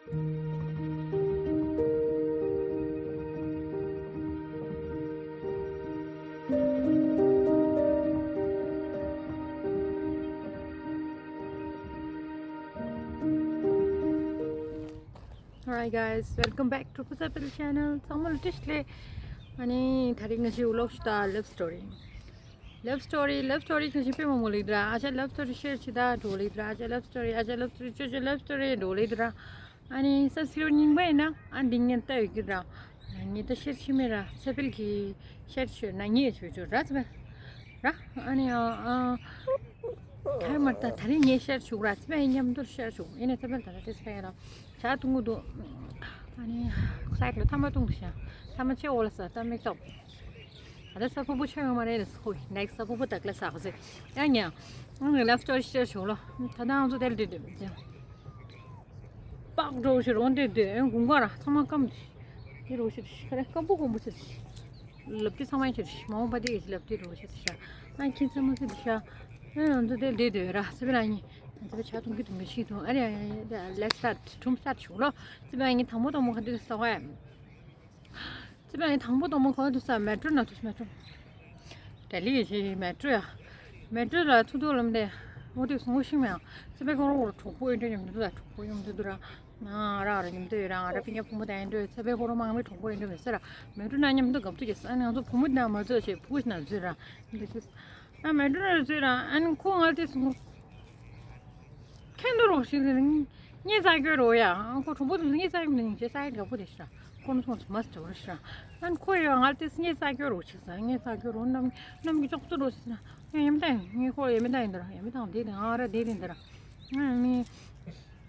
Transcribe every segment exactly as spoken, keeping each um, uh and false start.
Alright guys, welcome back to Pusa Pil channel. ཚང་མ་ལ་བཀྲ་ཤིས་བདེ་ལེགས། ཨ་ནི་དེ་རིང་ང་ཚོའི་vlog་ཞིག་ད་love story། Love story, love story་གང་ཞིག་དཔེ་མང་པོ་ལེགས་འདྲ། ཨ་ཅག་love story་share་བྱེད་ད་འགྲོ་ལེགས་འདྲ། ཨ་ཅག་love story, ཨ་ཅག་love story, ཅོ་ཅོ་love story་འགྲོ་ལེགས་འདྲ། ཨ་ནི་subscribe་རྙིང་པ་ཡིན་ན་ཨ་འདི་ངན་ལྟ་ཡོད་ཀྱི་ར། ངས་ད་share་བྱེད་མེད་ར། ཚེ་འཕེལ་གྱིས་share་བྱོས་ན་ངས་བྱོས་བྱོས་ར་ཚེ་འཕེལ། ར། ཨ་ནི་ཨ་ཨ། ཐ་མ་ད་དེ་རིང་ངས་share་བྱུག་ར་ཚེ་འཕེལ་མཉམ་དུ་share་བྱུག་ཡིན་ནས་ཚེ་འཕེལ་ད་ལྟ་དེ་ཚེ་འཕེལ་ར། ཇ་འཐུང་གི་འདུག་ཨ་ནི་side་ལ་ཐ་མག་འཐུང་འདུག་ཤག་ཐ་མག་ཆེ་འོ་ལ་ས་ད་མིག་ཏོག་ད་ལྟ་ས་ཕོ་བོ་ཆོད་ཡོང་མ་རེད་ལ་ཧོ་next་ས་ཕོ་བོ་དག་ལ་ཟག་ཟེར། ཡ་ཉ། ཨང་love story་share་བྱུང་ལོ། ད་ལྟ་ང་ཚོ་དེར་འདུས་འདུས་ཅན། པགས་འགྲོ་ཞིག་རོང་དེར་འདུས་ཨང་དགུན་ཁ་ར་ཚང་མ་སྐམ་ཞིག་དེ་རོ་ཞིག་ཁ་ར་སྐམ་པོ་སྐམ་པོ་ཞིག་ལབ་དེ་ཚང་མ་ཞིག་མ་འོངས་པ་དེ་ཡི་ཞིག་ལབ་དེ་རོ་ཞིག་ཤ་ཨང་ཁྱིམ་ཚང་མ་ཞིག་ཤ་ཨང་ང་ཚོ་དེར་འདུས་འདུས་ར་ཚེ་འཕེལ་ལ་ཉི་ང་ཚོ་ཇ་འཐུང་གི་འཐུང་གི་ཤི་འཐུང་ཨ་རེ་let's start་འཐུང་start་བྱུང་ལོ། ཚེ་འཕེལ་ལ་ཉི་དང་པོ་དང་པོ་ག་དུས་ས་བ་ཡ། ཚེ་འཕེལ་ངའི་དང་པོ་དང་པོ་ག་དུས་ས་མེ་ཊོ་ན་དུས་མེ་ཊོ། ལྡི་ལི་ཡི་མེ་ཊོ་ཡ། མེ་ཊོ་ལ་ཐུག་ཐུག་ལམ་དེ། འོ་དེ་སོང་ཤིང་མེ་ཡང་། ཚེ་འཕེལ་ཁོ་རང་ཁོ་རང་གྲོགས་པོ་ཨེ་འདྲ་མཉམ་དུ་ད་གྲོགས་པོ་མཉམ་དུ་འདུག་ར། ང་ར་ར་མཉམ་དུ་ཡོད་ར། ང་ར་པི་ཉ་བུ་མོ་དང་ཨེ་འདྲ་ཚེ་འཕེལ་ཁོ་རང་མང་མི་གྲོགས་པོ་ཨེ་འདྲ་མེད་ས་ར། མེ་ཊོ་ན་མཉམ་དུ་གབ་ཏུ་གྱེས་ས་ང་ཚོ་བུ་མོ་དང་མ་ཚོས་བྱས་བུ་ཞིག་ན་ཚོས་ར། འདི་ཚོས། ཨ་མེ་ཊོ་ན་ཚོས་ར་ཨ་ནི་ཁོ་ང་དེ་སོང་། ཁེན་དུ་རོགས་ཤིག་རེད། ངས་ས་སྐྱོ་རོ་ཡ། ཁོ་གྲོང་པོ་དུ་ངས་ས་སྐྱོ་མི་ཤེས་ས་ཡི་དགའ་པོ་རེད་ཤ། ཁོ་ནི་ཚོང་ཚོ་མ་སྐྱོ་རོ་ཤ། ཨན་ཁོ་ཡོད་ང་དེ་ངས་ས་སྐྱོ་རོ་ཤིག་ས་ངས་ས་སྐྱོ་རོ་ནམ་ནམ་གྱི་ཅོག་ཙུ་རོ་ཤིག་ས། ཡ་ཡ་མི་ད་ཡིན་ངས་ཁོ་ཡ་མི་ད་ཡིན་ད་ར་ཡ་མི་ད་དེ་དེ་ང་ར་དེ་དེ་ད་ར། ཨ་མི་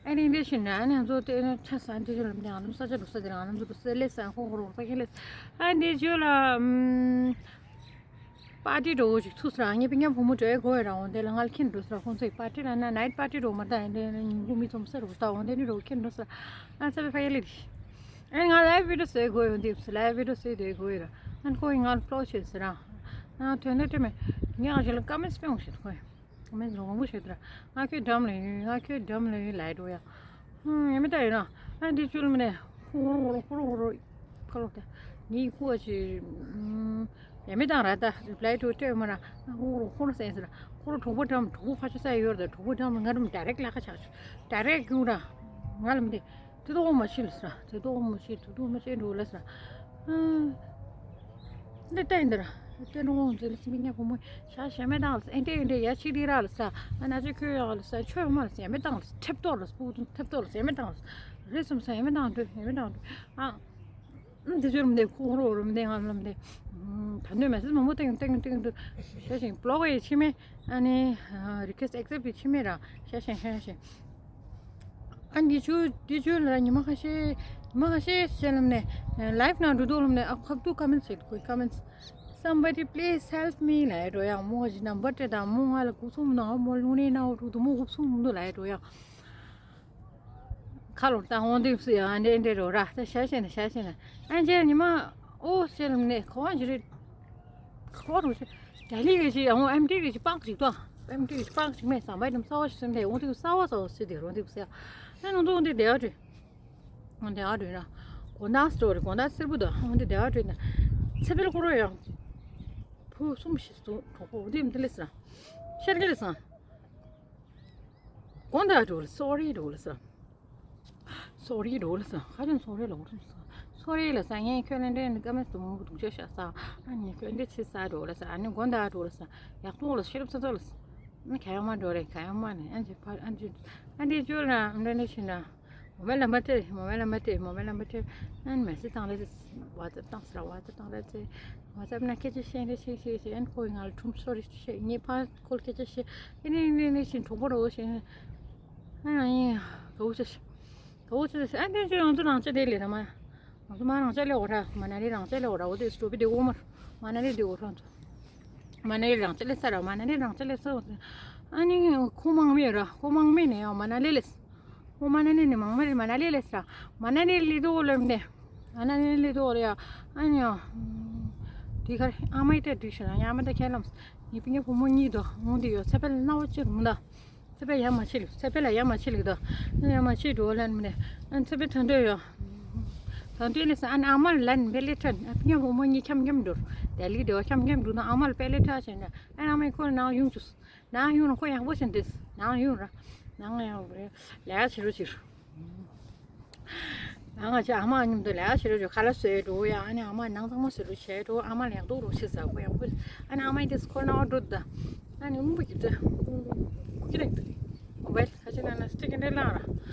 ཨ་རིང་དེ་ཤི་ན་ཨ་ནི་ང་ཚོ་དེ་ཆ་ས་དེ་ཆ་ལ་མི་ད་ང་ནམ་ས་ཆ་རུ་ས་དེ་ར་ང་ནམ་ཚོ་རུ་ས་ལེ་ས་ཁོ་ཁོ་རོ་ས་ཁེ་ལེ། ཨ་འདི་ཆོ་ལ་ཨམ། པར་ཊི་འགྲོ་ཅིག་ཚུགས་སོང་། ངས་པི་ཉ་བུ་མོ་འགྲོ་ཡ་དགོས་ཡ་རང་འོང་དེ་ལ་ང་ལ་ཁྱེར་འགྲོ་སོང་། ཁོང་ཚོའི་པར་ཊི་ལ་ན་ནའིཊ་པར་ཊི་འགྲོ་མ་ད་ཡིན་དེ་ཉིན་གུང་མི་ཚོམ་ས་རུ་ད་འོང་དེ་ནི་འགྲོ་ཁྱེར་འགྲོ་སོང་། ཨ་ཚ་བའི་ཕ་ཡ་ལི་རི། ཨ་ང་ལའིབ་བི་ཌི་ཡོ་བཟོས་དགོས་ཡོང་དེ་ལའིབ་བི་ཌི་ཡོ་བཟོས་དེ་དགོས་ཡ་ར། ཨ་ཁོ་ཡི་ང་ལ་ཕློག་བྱས་ཟེར་ར། ཨ་དོན་དེ་དྲི་མེད་ངས་ཨ་ཞིག་ལ་ཀ་མེན་སྤེལ་འོང་ཞེས་ཁོ་ཡི། ང་ཚོ་མང་པོ་ཞིག་དེ་ར། ང་ཁྱོད་འགྲམ་ལ་ཡོད། ང་ཁྱོད་འགྲམ་ལ་ཡོད་ལབ་འགྲོ་ཡ། ཧུམ། ཡ་མི་ད་ཡོད་ན། ཨ་འདི་ཆུ་ལ་མི་ནས་ཧུ་རུ་ཧུ་རུ་ཧུ་རུ་ཧུ་རུ་ཁ་ལོ་ད། ངའི་ཁུ་བ་ཆེ། ཡ་མི་དང་ར་ད་རི་པི་ལའི་ཊུ་སྤྲད་མ་ར། ཧུ་རུ་ཧུ་རུ་སེ་སེ་ར། ཁོ་རུ་གྲོགས་པོ་འགྲམ་གྲོགས་པོ་ཕ་ཆ་ས་ཡོད་ར། གྲོགས་པོ་འགྲམ་ལ་ང་འགྲམ་ཌའི་རེག་ལ་ཁ་ཆག་ཆུ་ཌའི་རེག་གུ་ར། ང་ལ་མི་དེ། དེ་དོག་མ་ཤི་ལ་ས། དེ་དོག་མ་ཤི་དེ་དོག་མ་ཤི་འགྲོ་ལ་ས། ཨ། འདི་ལྟ་ཡིན་འདི་ར། དེ་འགྲོ་འོང་ཟེར་ལ་སི་མི་ཉག་བུ་མོ་ཤ་ཤ་མེ་དང་ལ་ས། ཨེ་འདྲེ་ཨེ་འདྲེ་ཡ་ཆི་དི་ར་ལ་ས། ཨ་ན་ཅི་ཁོས་ཡག་ལ་ས། ཆོས་མ་ལ་ས། ཡ་མེ་དང་ལ་ས། ཐེབ་ཏོ་ལ་ས། པུ་ཐེབ་ཏོ་ལ་ས། ཡ་མེ་དང་ལ་ས། རེ་སུམ་ས། ཡ་མེ་དང་འདྲེ་ཡ་མེ་དང་འདྲེ། ཨ། འདི་ཚོ་རུམ་དེ་ཁོ་རོ་རུམ་དེ་ང་རུམ་དེ། ད་ནོས་མེ་སི་མང་པོ་ཏེང་ཏེང་ཏེང་དུ། ཤ་ཞིང་བློ་ག་ཡི་ཆི་མེ། ཨ་ནི། རི་ཁེ་སི་ཨེག་སེབ་ཡི་ཆི་མེ་ར། ཤ་ཞིང་ཤ་ཞིང་། ཨ་འདི་ཆུ་འདི་ཆུ་ལ་ཉི་མ་ཁ་ཤས་ཉི་མ་ཁ་ཤས་ཤེས་ལམ་ནས་ལའིབ་ནང་འགྲོ་དུས་ལམ་ནས་ཨ་ཁབ་ཏུ་ཀ་མེན་ཟེར་དགོས་ཀ་མེན། Somebody please help me ལ་ཡ་འགྲོ་ཡང་མོ་གི་ནམ་བར་སྤྲད་དང་མོ་ང་ལ་གུ་སུམ་ནང་མོ་ལུང་ནས་ནང་འགྲོ་དུ་མོ་གུ་སུམ་འདུ་ལ་ཡ་འགྲོ་ཡང་། ཁ་ལོར་ད་འོང་དུས་སུ་ཡང་འདྲེ་འདྲེ་རོ་ར་ད་ཤ་ཤེས་ན་ཤ་ཤེས་ན་ཨ་འཇེ་ཉི་མ་ཨོ་ཤེས་ལམ་ནས་ཁོ་བ་འཇི་རེད། ཁོ་རུ་ཤེས་ད་ལི་གི་ཤི་ཡང་ཨེམ་ཏི་གི་ཤི་པག་ཅིག་ཏོ། ཨེམ་ཏི་གི་ཤི་པག་ཅིག་མེད་བསམ་པའི་ནམ་ས་བ་ཤི་སེམས་དེ་འོང་དུས་ས་བ་ས་བ་སི་དེ་རོ་འདི་སེ་ཨ་ནང་དུ་འོང་དུས་དེ་ཨ་དྲི། འོང་དེ་ཨ་དྲི་ན་གོ་ན་སི་ཏོ་རི་གོ་ན་སེར་བུ་དོ་འོང་དུས་དེ་ཨ་དྲི་ན་ཚེ་འཕེལ་ཁོ་རོ་ཡང་བུ་གསུམ་ཤི་སོང་གྲོགས་པོ་འདི་འདི་ལས་ས་ཤར་གི་ལས་ས། དགོངས་དག་འགྲོ་ལ་སོ་རི་འགྲོ་ལ་ས། སོ་རི་འགྲོ་ལ་ས། ཧ་ཅང་སོ་རི་ལ་འགྲོ་ལ་ས། སོ་རི་ལ་ས་ངས་ཁྱོད་ལ་འདྲེ་ནི་ཀ་མེད་དུ་མོ་གུ་དུག་ཆ་ཤ་ས། ཨ་ནི་ཁྱོད་འདྲེ་ཆི་ས་འགྲོ་ལ་ས། ཨ་ནི་དགོངས་དག་འགྲོ་ལ་ས། ཡག་ཐོག་ལ་ཤེས་རབ་ས་ཚོ་ལ་ས། ཨ་ཁ་ཡ་མ་འགྲོ་རེ་ཁ་ཡ་མ་ནི་ཨ་ཅི་ཕ་ཨ་ཅི་ཨ་འདི་ཅོ་ལ་འདྲེ་ནི་ཤི་ན། མོ་མེ་ལ་མ་ཏེ་མོ་མེ་ལ་མ་ཏེ་མོ་མེ་ལ་མ་ཏེ། ཨ་ནི་མེ་སི་བཏང་རེ་ཚེ་ཝ་ཙེབ་བཏང་ས་ར་ཝ་ཙེབ་བཏང་རེ་ཚེ། ཝ་ཙེབ་ན་སྐད་ཆ་བཤད་རེ་ཤེས་ཤེས་ཤེས། ཨ་ནི་ཁོ་ཡི་ང་ལ་ཁྲུམ་སོ་རི་ཤེས་ངས་ཕ། ཁོལ་སྐད་ཆ་བཤད། ཨེ་ནི་ནི་ནི་ཞིན་གྲོགས་པོ་རོ་ཞིན། ཨ་ཡིན། ག་བོ་ཆ་ཞིན། ག་བོ་ཆ་ཞིན། ཨ་ནི་ཅོ་ང་ཚོ་རང་ཅག་དེ་ལས་ར་མ། ང་ཚོ་མ་རང་ཅག་ལས་འོ་ར། མ་ན་ལི་རང་ཅག་ལས་འོ་ར། འོ་དེ་སི་ཏོ་པི་དེ་འོ་མ། མ་ན་ལི་དེ་འོ་ར་ང་ཚོ། མ་ན་ལི་རང་ཅག་ལས་ས་ར། མ་ན་ལི་རང་ཅག་ལས་ས་འོ་དེ། ཨ་ནི་ཁོ་མང་མེད་ར། ཁོ་མང་མེད་ནས་ཡང་མ་ན་ལི་ལས། ཁོ་མ་ན་ལི་ནས་མང་མེད་རེད། མ་ན་ལི་ལས་ས་ར། མ་ན་ལི་ལི་དོ་ལོ་མ་དེ། མ་ན་ལི་ལི་དོ་ར་ཡ། ཨ་ནི་ཡང་། དེ་གར་ཨ་མ་ཡི་ཏྲ་དྲིས་ཤ་ར། ཡ་མ་ད་ཁྱེད་ལམ། ངའི་པི་ཉ་བུ་མོ་གཉིས་དོ་འོང་དེ་ཡོད་ཚ་པེ་ལ་ན་འོ་ཅི་རུང་ད། ཚེ་འཕེལ་ཡར་མར་ཕྱིན་ལུགས། ཚེ་འཕེལ་ལ་ཡར་མར་ཕྱིན་ལུགས་དང་། ཡར་མར་ཕྱིན་འགྲོ་ལན་མི་ནས། ཨ་ཚེ་འཕེལ་ཐོན་འདོད་ཡོད། ཐོན་འདོད་ལས་ཨ་ནི་ཨ་མ་ལན་པེ་ལེ་ཐོན། ཨ་ཕི་ཉ་བུ་མོ་གཉིས་འཁྱམ་འཁྱམ་འགྲོ། དེ་ལི་དེ་བ་འཁྱམ་འཁྱམ་འགྲོ་ན་ཨ་མ་ལ་པེ་ལེ་ཐོན་བྱས་ནས། ཨ་ནི་ཨ་མའི་ཁོ་ནང་ཡོང་བཅུག་ནང་ཡོང་ན་ཁོ་ཡག་པོ་ཞིག་འདུག་ནང་ཡོང་ར། ནང་ཡང་ལས་བྱེད་རོགས་བྱེད། ང་ང་ཅག་ཨ་མ་མཉམ་དུ་ལས་བྱེད་རོགས་བྱེད། ཁ་ལག་བཟོས་འགྲོ་ཡ། ཨ་ནི་ཨ་མ་ནང་ཚང་མ་བཟོས་རོགས་བྱས་འགྲོ། ཨ་མ་ལ་ཡག་འདུག་རོགས་བྱེད་ཟེར་ཁོ་ཡག་པོ། ཨ་ནི་ཨ་མ་ཡིན་དེས་ཁོ་ནང་འགྲོ་ད། ཨ་ནི་རླུང་བུ་གི་ད་ཁུ་ཁྱི་རེད་འདུག་མོ་བལ་ཁ་ཆེ་ན་ན་སྟེ་ཀེ་འདྲ་ལང་ར།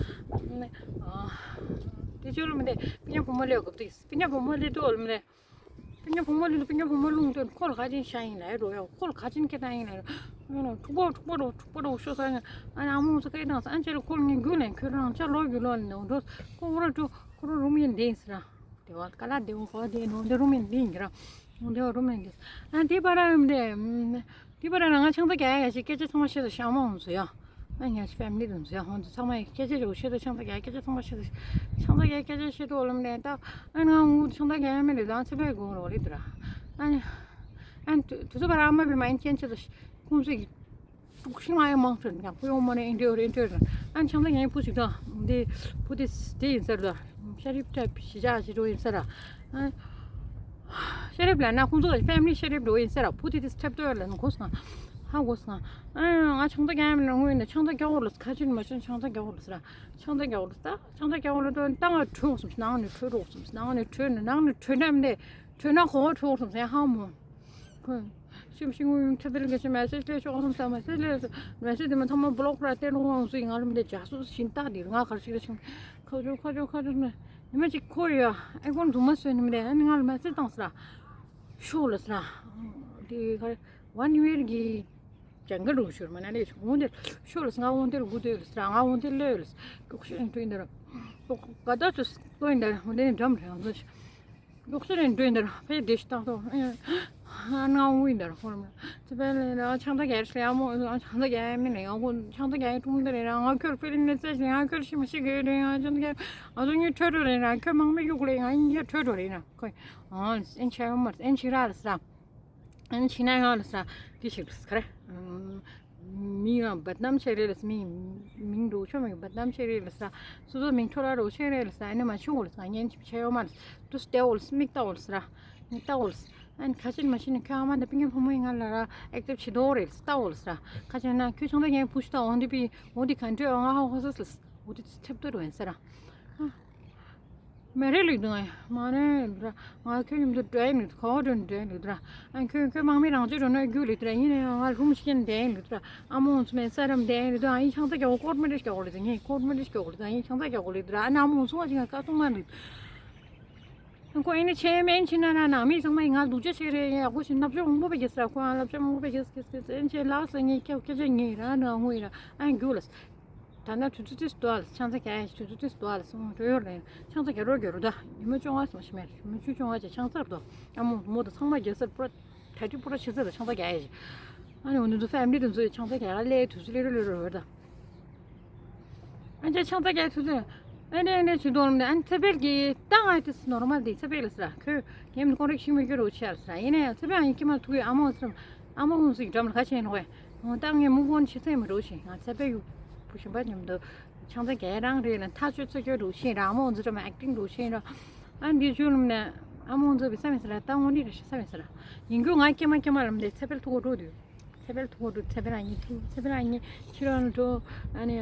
ཨ་ནི་ཨ་དེ་ཅོ་རུ་མི་དེ་པི་ཉ་བུ་མོ་ལས་གོ་དེས་པི་ཉ་བུ་མོ་ལས་འགྲོ་ལ་མི་དེ། པི་ཉ་བུ་མོ་ལུས་དུ་པི་ཉ་བུ་མོ་རླུང་སྟོན་ཁོ་ལ་ག་ཅིན་ཤ་ཡིན་ལ་རོ་ཡ། ཁོ་ལ་ག་ཅིན་སྐད་བཏང་ཡིན་ལ་རོ། ཨ་ནི་འཁྲུག་པོ་འཁྲུག་པོ་རོ་འཁྲུག་པོ་རོ་ཤོ་ས་ཡིན། ཨ་ནི་ཨ་མོ་ཚོ་སྐད་བཏང་ས་ཨ་ཅེ་ལ་ཁོ་ལ་ངས་རྒྱུ་ལན་ཁྱོད་རང་ཅག་ལོ་རྒྱུ་ལོ་ལ་ནོ་འགྲོ། ཁོ་ར་འགྲོ། ཁོ་ར་རུམ་ཡིན་དེ་ཡིན་ཟེར་ར། དེ་བ་ཀ་ལ་དེ་བ་ཁོ་དེ་ནོ་དེ་རུམ་ཡིན་དེ་ཡིན་གི་ར། དེ་བ་རུམ་ཡིན་དེ། ཨ་དེ་བ་ར་རུམ་དེ། དེ་བ་ར་ང་ཆང་ད་ག་ཡ་ཞིག་སྐད་ཆ་ཚང་མ་བཤད་ད་ཤ་མོ་འོང་ཟེར་ཡ། ཨ་ཉ་ཕེ་མི་ལི་དང་ཟེར་ཧོན་དུ་ཚང་མ་ཡི་སྐད་ཆ་རེ་བོ་བཤད་དུ་ཆང་ད་རྒྱ་སྐད་ཆ་ཚང་མ་བཤད་དུ་ཆང་ད་རྒྱ་སྐད་ཆ་བཤད་དུ་འོ་ལམ་ནས་ད། ཨ་ང་ངུ་ཆང་ད་རྒྱ་ཡ་མི་ལི་དང་ཚེ་འཕེལ་དགོང་རོགས་ལི་དུ་ར། ཨ་ནི་ཨ་ནི་དུ་དུ་བ་ར་མ་བི་མ་ཡིན་ཅན་ཆེ་དུ་ཁུང་ཚིག་ཕུག་ཤིང་ང་ཡ་མང་ཁྲོད་ཡང་ཕུ་ཡོང་མ་ནས་ཨིན་དྲེ་ཨིན་དྲེ་ར། ཨ་ནི་ཆང་ད་རྒྱ་ཡ་ཕུ་ཞིག་དང་འདི་ཕུ་དེ་དེ་ཡིན་ཟེར་ད། ཤ་རིབ་ཏྲ་ཞི་ཅ་ཞི་འགྲོ་ཡིན་ཟེར་ར། ཤ་རིབ་ལ་ན་ཁོང་ཚོ་ཕེ་མི་ལི་ཤ་རིབ་འགྲོ་ཡིན་ཟེར་ར། ཕུ་ཏི་ཏི་སྟེབ་ཏོ་ལ་ན་གོ་སོང་། ཧ་གོ་སོང་། ཨ་ང་ཆང་ད་རྒྱ་ཡ་མི་ལ་ངུ་ཡིན་ན་ཆང་ད་རྒྱ་འོ་ལ་ཁ་ཆིན་མ་ཆིན་ཆང་ད་རྒྱ་འོ་ལ་ཟེར་ར། ཆང་ད་རྒྱ་འོ་ལ་ད་ཆང་ད་རྒྱ་འོ་ལ་ད་ད་ང་བྲོས་སོང་། ནང་ནས་བྲོས་རོགས་སོང་། ནང་ནས་བྲོས་ནས་ནང་ནས་བྲོས་ན་མི་འདྲ། བྲོས་ན་གོ་བ་བྲོས་སོང་ཟེར་ཧ་མོ། ཁོས་ཤིམ་ཤིང་ངུ་ཡུང་ཁྲི་དེར་ག་ཤི་མེ་སེ་ཇི་ལས་ཤོག་སམ་ས་མེ་སེ་ཇི་ལས་མེ་སེ་ཇི་དེ་མ་ཚང་མ་བློག་ར་སྟེར་རུང་ངང་སུ་ཡིན། ང་ལ་མི་དེ་ཇ་སུ་ཤིན་ཏག་དེ་ང་གར་ཞིག་ལ་ཤིང་ཁ་ཆུ་ཁ་ཆུ་ཁ་ཆུ་ནི་མ་ཅིག་ཁོ་ཡ་ཨེ་ཀོན་རྫུན་མ་སོན་ནི་མི་དེ་ཨ་ནི་ང་ལ་མེ་སེ་ཇི་བཏང་ས་ར་ཤོག་ལ་ས་ར་དེ་ག་ཝན་ཝེར་གི་ཇང་ག་རུ་ཤོར་མ་ན་ལས་ཤོག་འོང་དེ་ཤོག་ལ་ས་ང་འོང་དེ་རུ་གུ་དེ་ལ་ས་ར་ང་འོང་དེ་ལོས་ལ་ས་ཀོག་ཤོད་ཨེ་འགྲོ་ཡིན་དེ་ར་ཀོག་ག་ད་ཚོ་ལོས་ཡིན་དེ་ར་འོང་དེ་འགྲམ་རེ་ང་ཚོ་ལོག་སུ་རེ་འགྲོ་འདིར་ཕེ་བདེ་ཞིག་བཏང་ཐོག་ཨ་ང་འུ་འདིར་ཧོར་མ་ཚེ་འཕེལ་ལ་ཆང་ད་རྒྱ་རེ་ལ་ཡ་མོ་ཆང་ད་རྒྱ་ཡ་མི་ལ་ཡ་ཁོ་ཆང་ད་རྒྱ་ཡ་ཀྲུང་ད་རེ་ར་ང་ཁྱོད་ཕེ་ལི་ནི་ཙེ་ཞིག་ང་ཁྱོད་ཤི་མ་ཤི་གི་རེ་ང་ཆང་ད་རྒྱ་ང་ཚོ་གཉིས་འཕྲོད་འགྲོ་རེ་ར་ཁྱོད་མང་མི་གཡུག་ལེ་ང་གཉིས་ཁྱོད་འཕྲོད་འགྲོ་རེ་ན་ཁོས་ཨ་ཨེན་ཆེ་ཡོད་མ་ཨེན་ཆེ་ར་རེ་ས། ཨན་ཕྱི་ནང་ལ་ས་དེ་ཞིག་རེད་ཁ་རེ། མི་ཡང་བད་ནམ་ཆེ་རེད་ལ་མི་མིང་འགྲོ་ཆོག་མི་བད་ནམ་ཆེ་རེད་ལ་ས་སོ་སོ་མིང་ཐོ་ར་རོ་ཆེ་རེད་ལ་ས་ཨ་ནི་མ་ཆུང་གོ་ལ་ས་ཉན་ཆེ་ཡོད་མ་རེད། དུ་སྟེ་འོ་ལ་མིག་ལྟ་འོ་ལ་ས་ར་མིག་ལྟ་འོ་ལ་ས་ཨན་ཁ་ཆེན་མ་ཆེན་ནི་ཁྱོད་ཨ་མ་དང་པི་ཉན་ཕོ་མོ་ཡིན་ང་ལ་ར་ཨེག་ཏེབ་ཆེ་དོ་རེད་ལ་ས་ལྟ་འོ་ལ་ས་ར་ཁ་ཆེན་ན་ཁྱོད་ཆང་ད་ཉན་བུ་ཤི་ལྟ་འོ་འདི་པི་འོ་འདི་ག་འདྲ་འོ་ང་ཧ་ཧོ་ས་ལ་ས་འོ་འདི་ཐེབས་ཏོ་རེད་ས་ར། མེ་རེ་ལུག་དང་མ་རེ་ལུག་ར་ང་ཁྱོད་མཉམ་དུ་འགྲོ་ཡིན་ལུག་ཁོ་འགྲོ་འགྲོ་ཡིན་ལུག་ར་ཨ་ཁྱོད་ཁྱོད་དམག་མི་རང་ཚོད་འགྲོ་ན་རྒྱུ་ལུག་ར་ཡིན་ན་ཡང་ང་ལྷུམ་ཤིན་ལྡན་ཡིན་ལུག་ར་ཨ་མོ་ཚོ་མེད་ས་རམ་ལྡན་ཡིན་ལུག་ར་ཨ་ཡིན་ཆང་ས་རྒྱག་གོ་ཀོར་མི་རེ་རྒྱག་གོ་ལུག་ར་ངས་ཀོར་མི་རེ་རྒྱག་གོ་ལུག་ར་ཨ་ཡིན་ཆང་ས་རྒྱག་གོ་ལུག་ར་ཨ་ན་ཨ་མོ་ཚོ་ང་ཅི་ང་ཀ་ཏུང་མ་ལུག་ཁོ་ཨེ་ནི་ཆེ་མེན་ཆེ་ན་ན་ནང་མི་ཚང་མ་ཡིན་ང་སྡུག་ཅག་ཆེ་རེད་ཡག་པོ་ཞིག་ནབ་ཅོག་མང་པོ་པའི་རྒྱལ་ས་ཁོ་ཨ་ལབ་ཅོག་མང་པོ་པའི་རྒྱལ་ས་རྒྱལ་ས་ཨེ་ཆེ་ལགས་སོ་ངས་ཀྱག་ཀྱག་ཅག་ངས་ར་ན་ཧུ་ཡིན་ར་ཨ་རྒྱུ་ལ། ད་ནི་དུས་ཚོད་ཏིས་འདུག་ཨ་ལ་ཆང་ས་རྒྱག་ཡ་དུས་ཚོད་ཏིས་འདུག་ཨ་ལ་སོང་འགྲོ་ཡོད་རེད། ཆང་ས་རྒྱག་རོགས་རྒྱག་རོགས་ད་ཉི་མ་བཅོ་ལྔ་སོང་ཤི་མེད་ཉི་མ་བཅུ་བཅོ་ལྔ་ཅིག་ཆང་ས་རེད་དོ། ཨ་མོ་མོ་དང་ཚང་མ་རྒྱལ་སར་པུ་ར་ད་ཅི་པུ་ར་ཆེ་ས་ལ་ཆང་ས་རྒྱག་ཡ་ཞིག་ཨ་ནི་འོ་འདི་ཚོ་ཕེ་མི་ལི་དེ་ཚོ་ཡི་ཆང་ས་རྒྱག་ཡ་ལས་དུས་ཚོད་ལས་རོ་ལས་རོ་རེད་ད། ཨ་ཅག་ཆང་ས་རྒྱག་དུས་ཚོད་ཨ་ནི་ཨ་ནི་ཇུས་གཏོང་ལམ་ནས་ཨ་ནི་ཚེ་འཕེལ་གྱིས་ད་ང་དེ་ནོར་མལ་དེ་ཚེ་འཕེལ་ལ་ཟེར་ཁོས་ངེམ་ནི་ཀོང་རེག་ཤིང་མི་སྐྱོ་རོ་ཆེ་ལ་ཟེར་ཡིན་ན་ཡང་ཚེ་འཕེལ་ཨ་ཡིན་ཀྱི་མ་ཐུག་གི་ཨ་མོ་ཟེར་ཨ་མོ་ཧུན་སིག་འགྲམ་ལ་ཁ་ཆེན་ཧོས། ད་ངས་མུ་བོན་ཆེ་ཚད་མི་འགྲོ་ཞིང་ང་ཚེ་འཕེལ་ཡུ་བུ་ཞིམ་པ་མཉམ་དུ་ཆང་ས་རྒྱག་རང་རེད་ལ་ཐག་ཆོད་ཚོད་སྐྱོ་འགྲོ་ཞིང་རང་མོ་འཛི་ཏྲ་མ་ཨེག་ཊིང་འགྲོ་ཞིང་ར། ཨ་འདི་ཆུ་ལུམ་ནས་ཨ་མོ་འཛི་བི་ས་མི་ས་ར་ད་ངོ་ནི་རེ་ཤི་ས་མི་ས་ར། ཡིན་རྒྱུ་ང་སྐྱེ་མ་སྐྱེ་མ་ལམ་དེ་ཚེ་འཕེལ་ཐུག་གོ་འགྲོ་དུས། ཚེ་འཕེལ་ཐུག་གོ་འགྲོ་ཚེ་འཕེལ་ཨ་ཉི་ཐུག་ཚེ་འཕེལ་ཨ་ཉི་ཁྱི་རོ་འགྲོ། ཨ་ནི་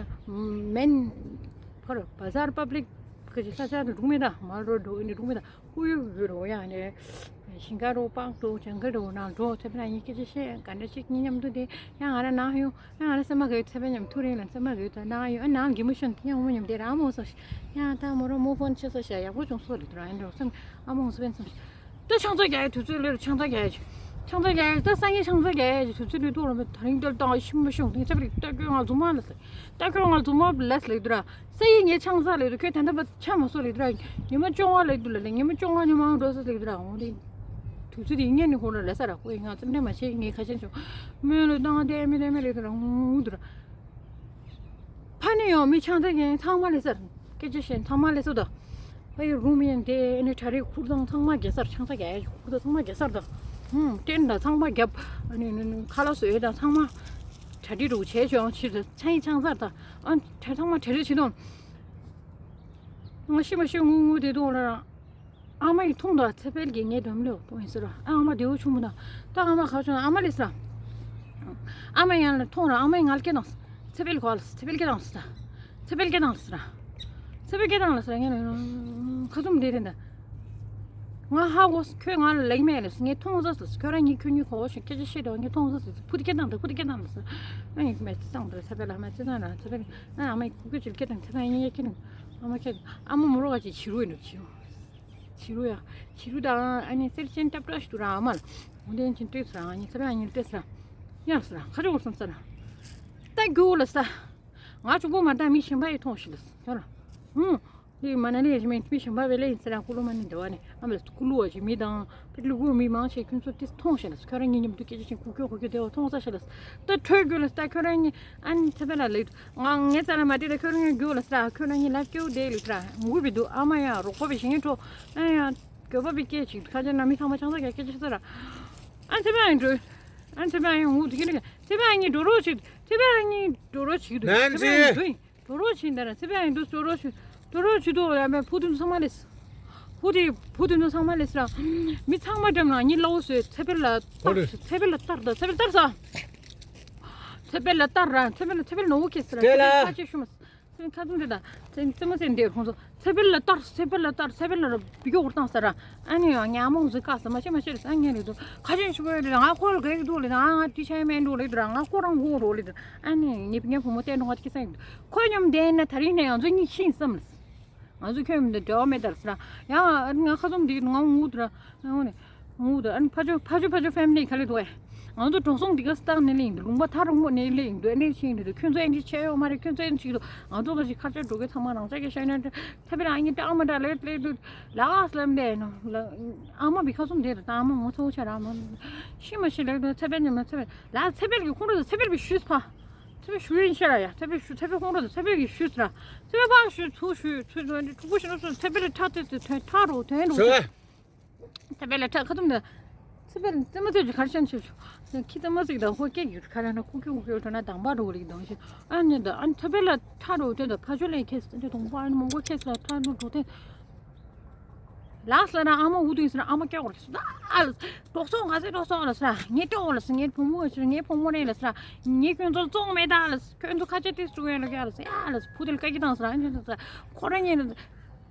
མེན་ཁོ་ར་བ་ཟར་པབ་ལིག་གི་ས་ཆ་དུ་འགྲུག་མི་ད་མ་རོ་འགྲོ་ཨ་ནི་འགྲུག་མི་ད། ཀུ་ཡུ་ཡུ་རོ་ཡང་ནས་ཞིང་ཁ་རོ་པང་རོ་ཇང་ག་རོ་ནང་འགྲོ་ཚེ་འཕེལ་ཨ་ཉི་སྐད་ཆ་བཤད་ག་འདྲ་ཅིག་གཉིས་མཉམ་དུ་དེ་ཡང་ང་ར་ནང་ཡོང་ཡང་ང་ར་སེམས་མ་གི་ཚེ་འཕེལ་མཉམ་ཐུག་རིང་ལ་སེམས་མ་གི་ད་ནང་ཡོང་ཨ་ནང་གི་མི་ཤོན་དེ་ཡང་འོ་མ་མཉམ་དེ་རང་མོ་སོ་ཡང་ད་མོ་རོ་མོ་ཕོན་ཆེ་སོ་ཤ་ཡག་པོ་བྱུང་སོ་རེད་དུ་རང་ཡིན་འགྲོ་སེམས་ཨ་མོ་སོ་བན་སེམས་ད་ཆང་ས་རྒྱག་ཡ་དུས་ཚོད་ལོས་ཆང་ས་རྒྱག་ཡ་ཆང་ས་རྒྱག་ཡ་ད་སང་ཉིན་ཆང་ས་རྒྱག་ཡ་དུས་ཚོད་ལོས་ཏོག་ལ་མེད་ད་རིང་ཏོལ་བཏང་ཤི་མ་ཤོང་དེ་ཚེ་འཕེལ་ལྟ་སྐྱོན་ང་རྫུན་མ་ལ་ཟེར་ལྟ་སྐྱོན་ང་རྫུན་མ་ལ་ཟེར་ལེ་དུ་ར། ས་ཡི་ངའི་ཆང་ས་ལེ་དུ་ཁྱོད་ད་ལྟ་བ་ཆ་མ་སོ་ལེ་དུ་ར། ཉི་མ་བཅོ་ལྔ་ལེ་དུ་ལ་ལེ་ཉི་མ་བཅོ་ལྔ་ཉི་མ་འགྲོ་ས་ལེ་དུ་ར་འོང་དེ། དུས་ཚོད་དེ་ཡིན་ངེས་ནི་ཁོང་ལ་ལེ་ས་ར་ཁོ་ཡི་ང་ཙམ་དྲན་མ་ཤེས་ངའི་ཁ་ཆེན་ཆུང་། མོས་ལོ་བཏང་དེ་མི་དེ་མི་ལེ་དུ་ར་འོང་དུ་ར། ཕ་ནི་ཡང་མི་ཆང་ས་ངའི་ཚང་མ་ལེ་ས་ར་སྐད་ཆ་བཤད་ཚང་མ་ལེ་ས་དུ། ཕ་ཡི་རུམ་ཡན་དེ་ནི་གྲ་རིག་ཁུར་དང་ཚང་མ་རྒྱལ་སར་ཆང་ས་རྒྱལ་ཁུར་དང་ཚང་མ་རྒྱལ་སར་དང་། ཧུམ་སྟན་དང་ཚང་མ་རྒྱབ་ཨ་ནི་ཁ་ལག་བཟོས་དང་ཚང་མ། གྲ་སྒྲིག་རུ་བྱས་བྱུང་ཕྱིར་ཆང་ཡིན་ཆང་ཚར་དང་ཨ་གྲ་ཚང་མ་གྲ་སྒྲིག་བྱེད་དང་། ང་ཤི་མ་ཤི་ངུ་ངུ་དེ་དུང་ལ་རང་། ཨ་མ་ཡིས་མཐོང་དང་ཚེ་འཕེལ་གྱིས་ངའི་འགྲམ་ལ་ཕོག་ཡིན་ཟེར་ར། ཨ་མ་བདེ་བོ་བྱུང་མི་འདུག་ད་ཨ་མ་ཁ་བྱུང་ཨ་མ་ལས་ཟེར། ཨ་མ་ཡང་ལ་མཐོང་ར་ཨ་མ་ཡིས་ང་ལ་སྐད་བཏང་། ཚེ་འཕེལ་གོ་ལ་ཚེ་འཕེལ་སྐད་བཏང་ཟེར། ཚེ་འཕེལ་སྐད་བཏང་ཟེར། ཚེ་འཕེལ་སྐད་བཏང་ལ་ཟེར་ངས་ཁ་ཚུམ་བསྡད་དེ་འདྲ། ང་ཧ་གོ་ཁྱོད་ང་ལ་ལེགས་མེད་ལ་ངས་མཐོང་ཟ་ཟེར། ཁྱོད་རང་ཉིད་ཁྱོད་ཉིད་གོ་བོ་ཞིག་སྐད་ཆ་བཤད་དོ་ངས་མཐོང་ཟ་ཟེར། ཕུ་དེ་སྐད་བཏང་དང་ཕུ་དེ་སྐད་བཏང་ལ་ཟེར། ཨ་ཡིན་མེད་ཚེ་བཏང་དང་ཚེ་འཕེལ་ལ་མེད་ཚེ་བཏང་ར་ཚེ་འཕེལ་ཨ་ཨ་མ་ཡིས་ཁུ་ཁུ་ཅིག་སྐད་བཏང་ཚེ་བཏང་ཡིན་ཡ་ཁྱེད་ཨ་མ་ཁྱེད་ཨ་མ་མོ་རོ་ག་ཅིག་བྱི་རུ་ཡིན་འགྲོ་བྱི་རུ། བྱི་རུ་ཡ། བྱི་རུ་དང་ཨ་ནི་སེར་ཆེན་ཏབ་ཏོ་ཞིག་འདུག་ར་ཨ་མ་ལ། འོ་དེ་ཡིན་ཕྱིན་སྤྲད་ཟེར་ཨ་ནི་ཚེ་བའི་ཨ་ནི་སྤྲད་ཟེར། ཡ་ཟེར་ཁ་ཅོག་སོང་ཟེར། ད་རྒྱུ་ལ་ས། ང་གཅིག་པོ་མ་ད་མི་གཞན་པ་ཡི་མཐོང་ཞིག་ལ་ཟེར་ལ། ཧུང་། དེ་མ་ན་ནི་ཡ་ཞིག་མི་གཞན་པ་བེ་ལེ་ཡིན་ཟེར་ཨ་ཀུ་ལུ་མ་ནི་འདི་བ་ནི་ཨ་མ་ལ་ཀུ་ལུ་བ་ཞིག་མི་དང་། པི་ལུ་གུ་མི་མང་ཆེ་ཁྱོད་ཚོ་ཏིས་མཐོང་ཤེ་ལ་ཁྱོད་རང་ཉིད་མཉམ་དུ་སྐད་ཆ་ཆེན་ཁུག་ཁྱོད་ཁུག་ཁྱོད་དེ་བ་མཐོང་ས་ཤེ་ལ། ད་ཁྲོད་རྒྱུ་ལ་ད་ཁྱོད་རང་ཉིད་ཨ་ནི་ཚེ་འཕེལ་ལ་ལེགས་ང་ངའི་རྩ་ལ་མ་བལྟས་ད་ཁྱོད་རང་ཉིད་རྒྱུ་ལ་ས་ཁྱོད་རང་ཉིད་ལ་སྐྱེའུ་དེ་ལེགས་ས་ངུ་བི་འདུག་ཨ་མ་ཡ་རོགས་པ་བི་ཞིང་ཁྲོ་ཨ་ཡ་གྱོད་པ་བི་སྐད་ཅིག་ཁ་ཅན་ན་མི་ཚང་མ་ཆང་ས་ག་སྐད་ཆ་ཤི་ས་ར། ཨ་ཚེ་འཕེལ་ཨ་ཡིན་འགྲོ། ཨ་ཚེ་འཕེལ་ཨ་ཡིན་ངུ་དེ་ཁྱེད་ནི་ཚེ་འཕེལ་ཨ་ཡིན་འགྲོ་རོགས་ཆེ་ཚེ་འཕེལ་ཨ་ཡིན་འགྲོ་རོགས་ཆེ་འདུག་ཚེ་འཕེལ་ཨ་ཡིན་འགྲོ་ཡིན། དོ་རོ་ཕྱིན་དར་ཚེ་འཕེལ་ཡིན་འདུག་དོ་རོ་ཕྱིན་དོ་རོ་ཕྱིན་དུ་ཡ་མེ་བུ་དེ་ཚང་མ་ལས། བུ་དེ་བུ་དེ་ཚང་མ་ལས་ར། མི་ཚང་མ་འགྲམ་ལ་ཉི་ལ་འོ་སོས་ཚེ་འཕེལ་ལ་ལྟར་ཚེ་འཕེལ་ལ་ལྟར་དང་ཚེ་འཕེལ་ལྟར་ས། ཚེ་འཕེལ་ལ་ལྟར་ར་ཚེ་འཕེལ་ཚེ་འཕེལ་ནོ་བོ་ཁེ་སི་ར་ཚེ་འཕེལ་ཁ་ཆེ་ཤུ་མ། ཚེ་འཕེལ་ཁ་ཚུམ་དེ་དང་ཚེ་ཚེ་མ་ཚེ་འདས་ཁོང་ཚོ་ཚེ་འཕེལ་ལ་ལྟར་ཚེ་འཕེལ་ལ་ལྟར་ཚེ་འཕེལ་ལ་བི་གོ་བོར་བཏང་ས་ར། ཨ་ནི་ཡང་ཉ་མོང་ཟི་ཀ་ས་མ་ཤེས་མ་ཤེས་ར་ས་ངེ་རེད་དོ་ཁ་ཆེ་ཤུ་གོ་རེད་ང་ཁོ་ལ་གེག་དུ་ལེ་ང་ང་ཏི་ཆ་མེན་དུ་ལེ་ར་ང་ཁོ་རང་གོ་རོ་ལེ་ར། ཨ་ནི་ངེད་ངའི་བུ་མོ་བསྟན་འགྲོ་ང་ཁེ་སང་ཡིན། ཁོ་མཉམ་བསྡད་ན་ད་རིང་ནས་ང་ཚོ་གཉིས་ཤི་ཡིན་བསམ་ལ། ང་ཚོ་ཁྱོད་མི་འདྲ་འབྲེལ་བ་མེད་དར་ཟེར་ཡང་ང་ཁ་ཚོམ་འདི་ང་ངུ་དུ་ར་ངུ་ནས་ངུ་དུ་ཨ་ནི་ཕ་ཆོས་ཕ་ཆོས་ཕ་ཆོས་ཕེ་མི་ལི་ག་ལེ་འདུག་ཨེ། ང་ཚོ་འགྲོ་སོང་འདི་ག་སྟག་ནས་ལེན་འདུག་ལུང་པ་ཐག་རིང་པོ་ནས་ལེན་འདུག་ཨེ་འདྲས་ཤིང་འདི་འདུག་ཁྱོད་ཚོ་ཨེ་འདྲས་བྱས་ཡོད་མ་རེད། ཁྱོད་ཚོ་ཨེ་འདྲས་བྱེད་འདུག་ང་ཚོ་ལ་ཞིག་ཁ་ཆོས་འགྲོ་གི་ཚང་མ་རང་ཅག་གི་ཤ་ཉན་ཐེ་བེ་རང་ཨ་ནི་ཏག་མ་འདྲ་ལེ་ལེ་འདུག་ལ་ཨ་སི་ལམ་ལེ་ནོ་ལ་ཨ་མ་བི་ཁ་ཚོམ་འདི་ར་ད་ཨ་མ་ངོ་ཚ་བོ་ཆ་ར་མ་ཤི་མ་ཤི་ལེ་འདུག་ཚེ་པེ་ཉི་མ་ཚེ་པེ་ལ་ཚེ་པེ་གི་ཁོང་ར་ཚེ་པེ་བི་ཤུས་ཕ། ཚེ་བེ་ཞུ་ཡིན་ཤེས་ར་ཡ། ཚེ་བེ་ཞུ་ཚེ་བེ་ཁོང་ར་ཚེ་བེ་གི་ཞུས་ར། ཚེ་བེ་ཕ་ཞུ་ཚུ་ཞུ་ཚུ་ཚུ་ཕྲུ་གུ་ཞུ་ན་ཚུ་ཚེ་བེ་ལ་ཁྲག་ཏེ་ཚུ་ཐོན་ཁྲག་རོ་ཐོན་རོ། ཚེ་བེ་ལ་ཁྲག་ཁ་ཐུམ་ན། ཚེ་བེ་ལ་ཙེ་མ་ཚེ་ཇུ་གར་ཤན་ཆུ་ཆུ། ཁི་ཙེ་མ་ཚིག་དང་ཧོ་ཀེ་ཡུ་གར་ན་ཁུ་ཁེ་ཁུ་ཁེ་ཐོན་ན་དང་པ་རོ་ལིག་དང་ཞེ། ཨ་ནི་ད་ཨ་ནི་ཚེ་བེ་ལ་ཁྲག་རོ་ཐོན་ད་ཕ་ཆོ་ལ་ཁེ་སི་ཏེ་དང་པ་ཨ་ནི་མོང་གོ་ཁེ་སི་ལ་ཁྲག་རོ་ཐོན། ལགས་ལ་ར་ཨ་མ་འུ་དུ་ཡིན་ཟེར་ན་ཨ་མ་སྐྱོ་གོ་རེད་ཟེར། ཨ་ལ་གྲོགས་སོང་ག་ཟེར་གྲོགས་སོང་ལ་ཟེར། ངའི་གྲོགས་ལ་ཟེར་ངའི་བུ་མོ་ཟེར་ངའི་བུ་མོ་རེད་ལ་ཟེར། ངའི་ཁྱོད་ཚོ་བཙོང་མེད་ད་ལ་ཟེར། ཁྱོད་ཚོ་ཁ་ཆེ་ཏིས་ཀྲུ་ཡན་ལ་ག་ལ་ཟེར་ཡ་ལ་ཟེར། བུ་དེ་ལ་ཀ་གི་དང་ཟེར་ཨ་ཁྱོད་ཚོ་ཟེར། ཁོ་རང་ཉིད་ལ་ཟེར།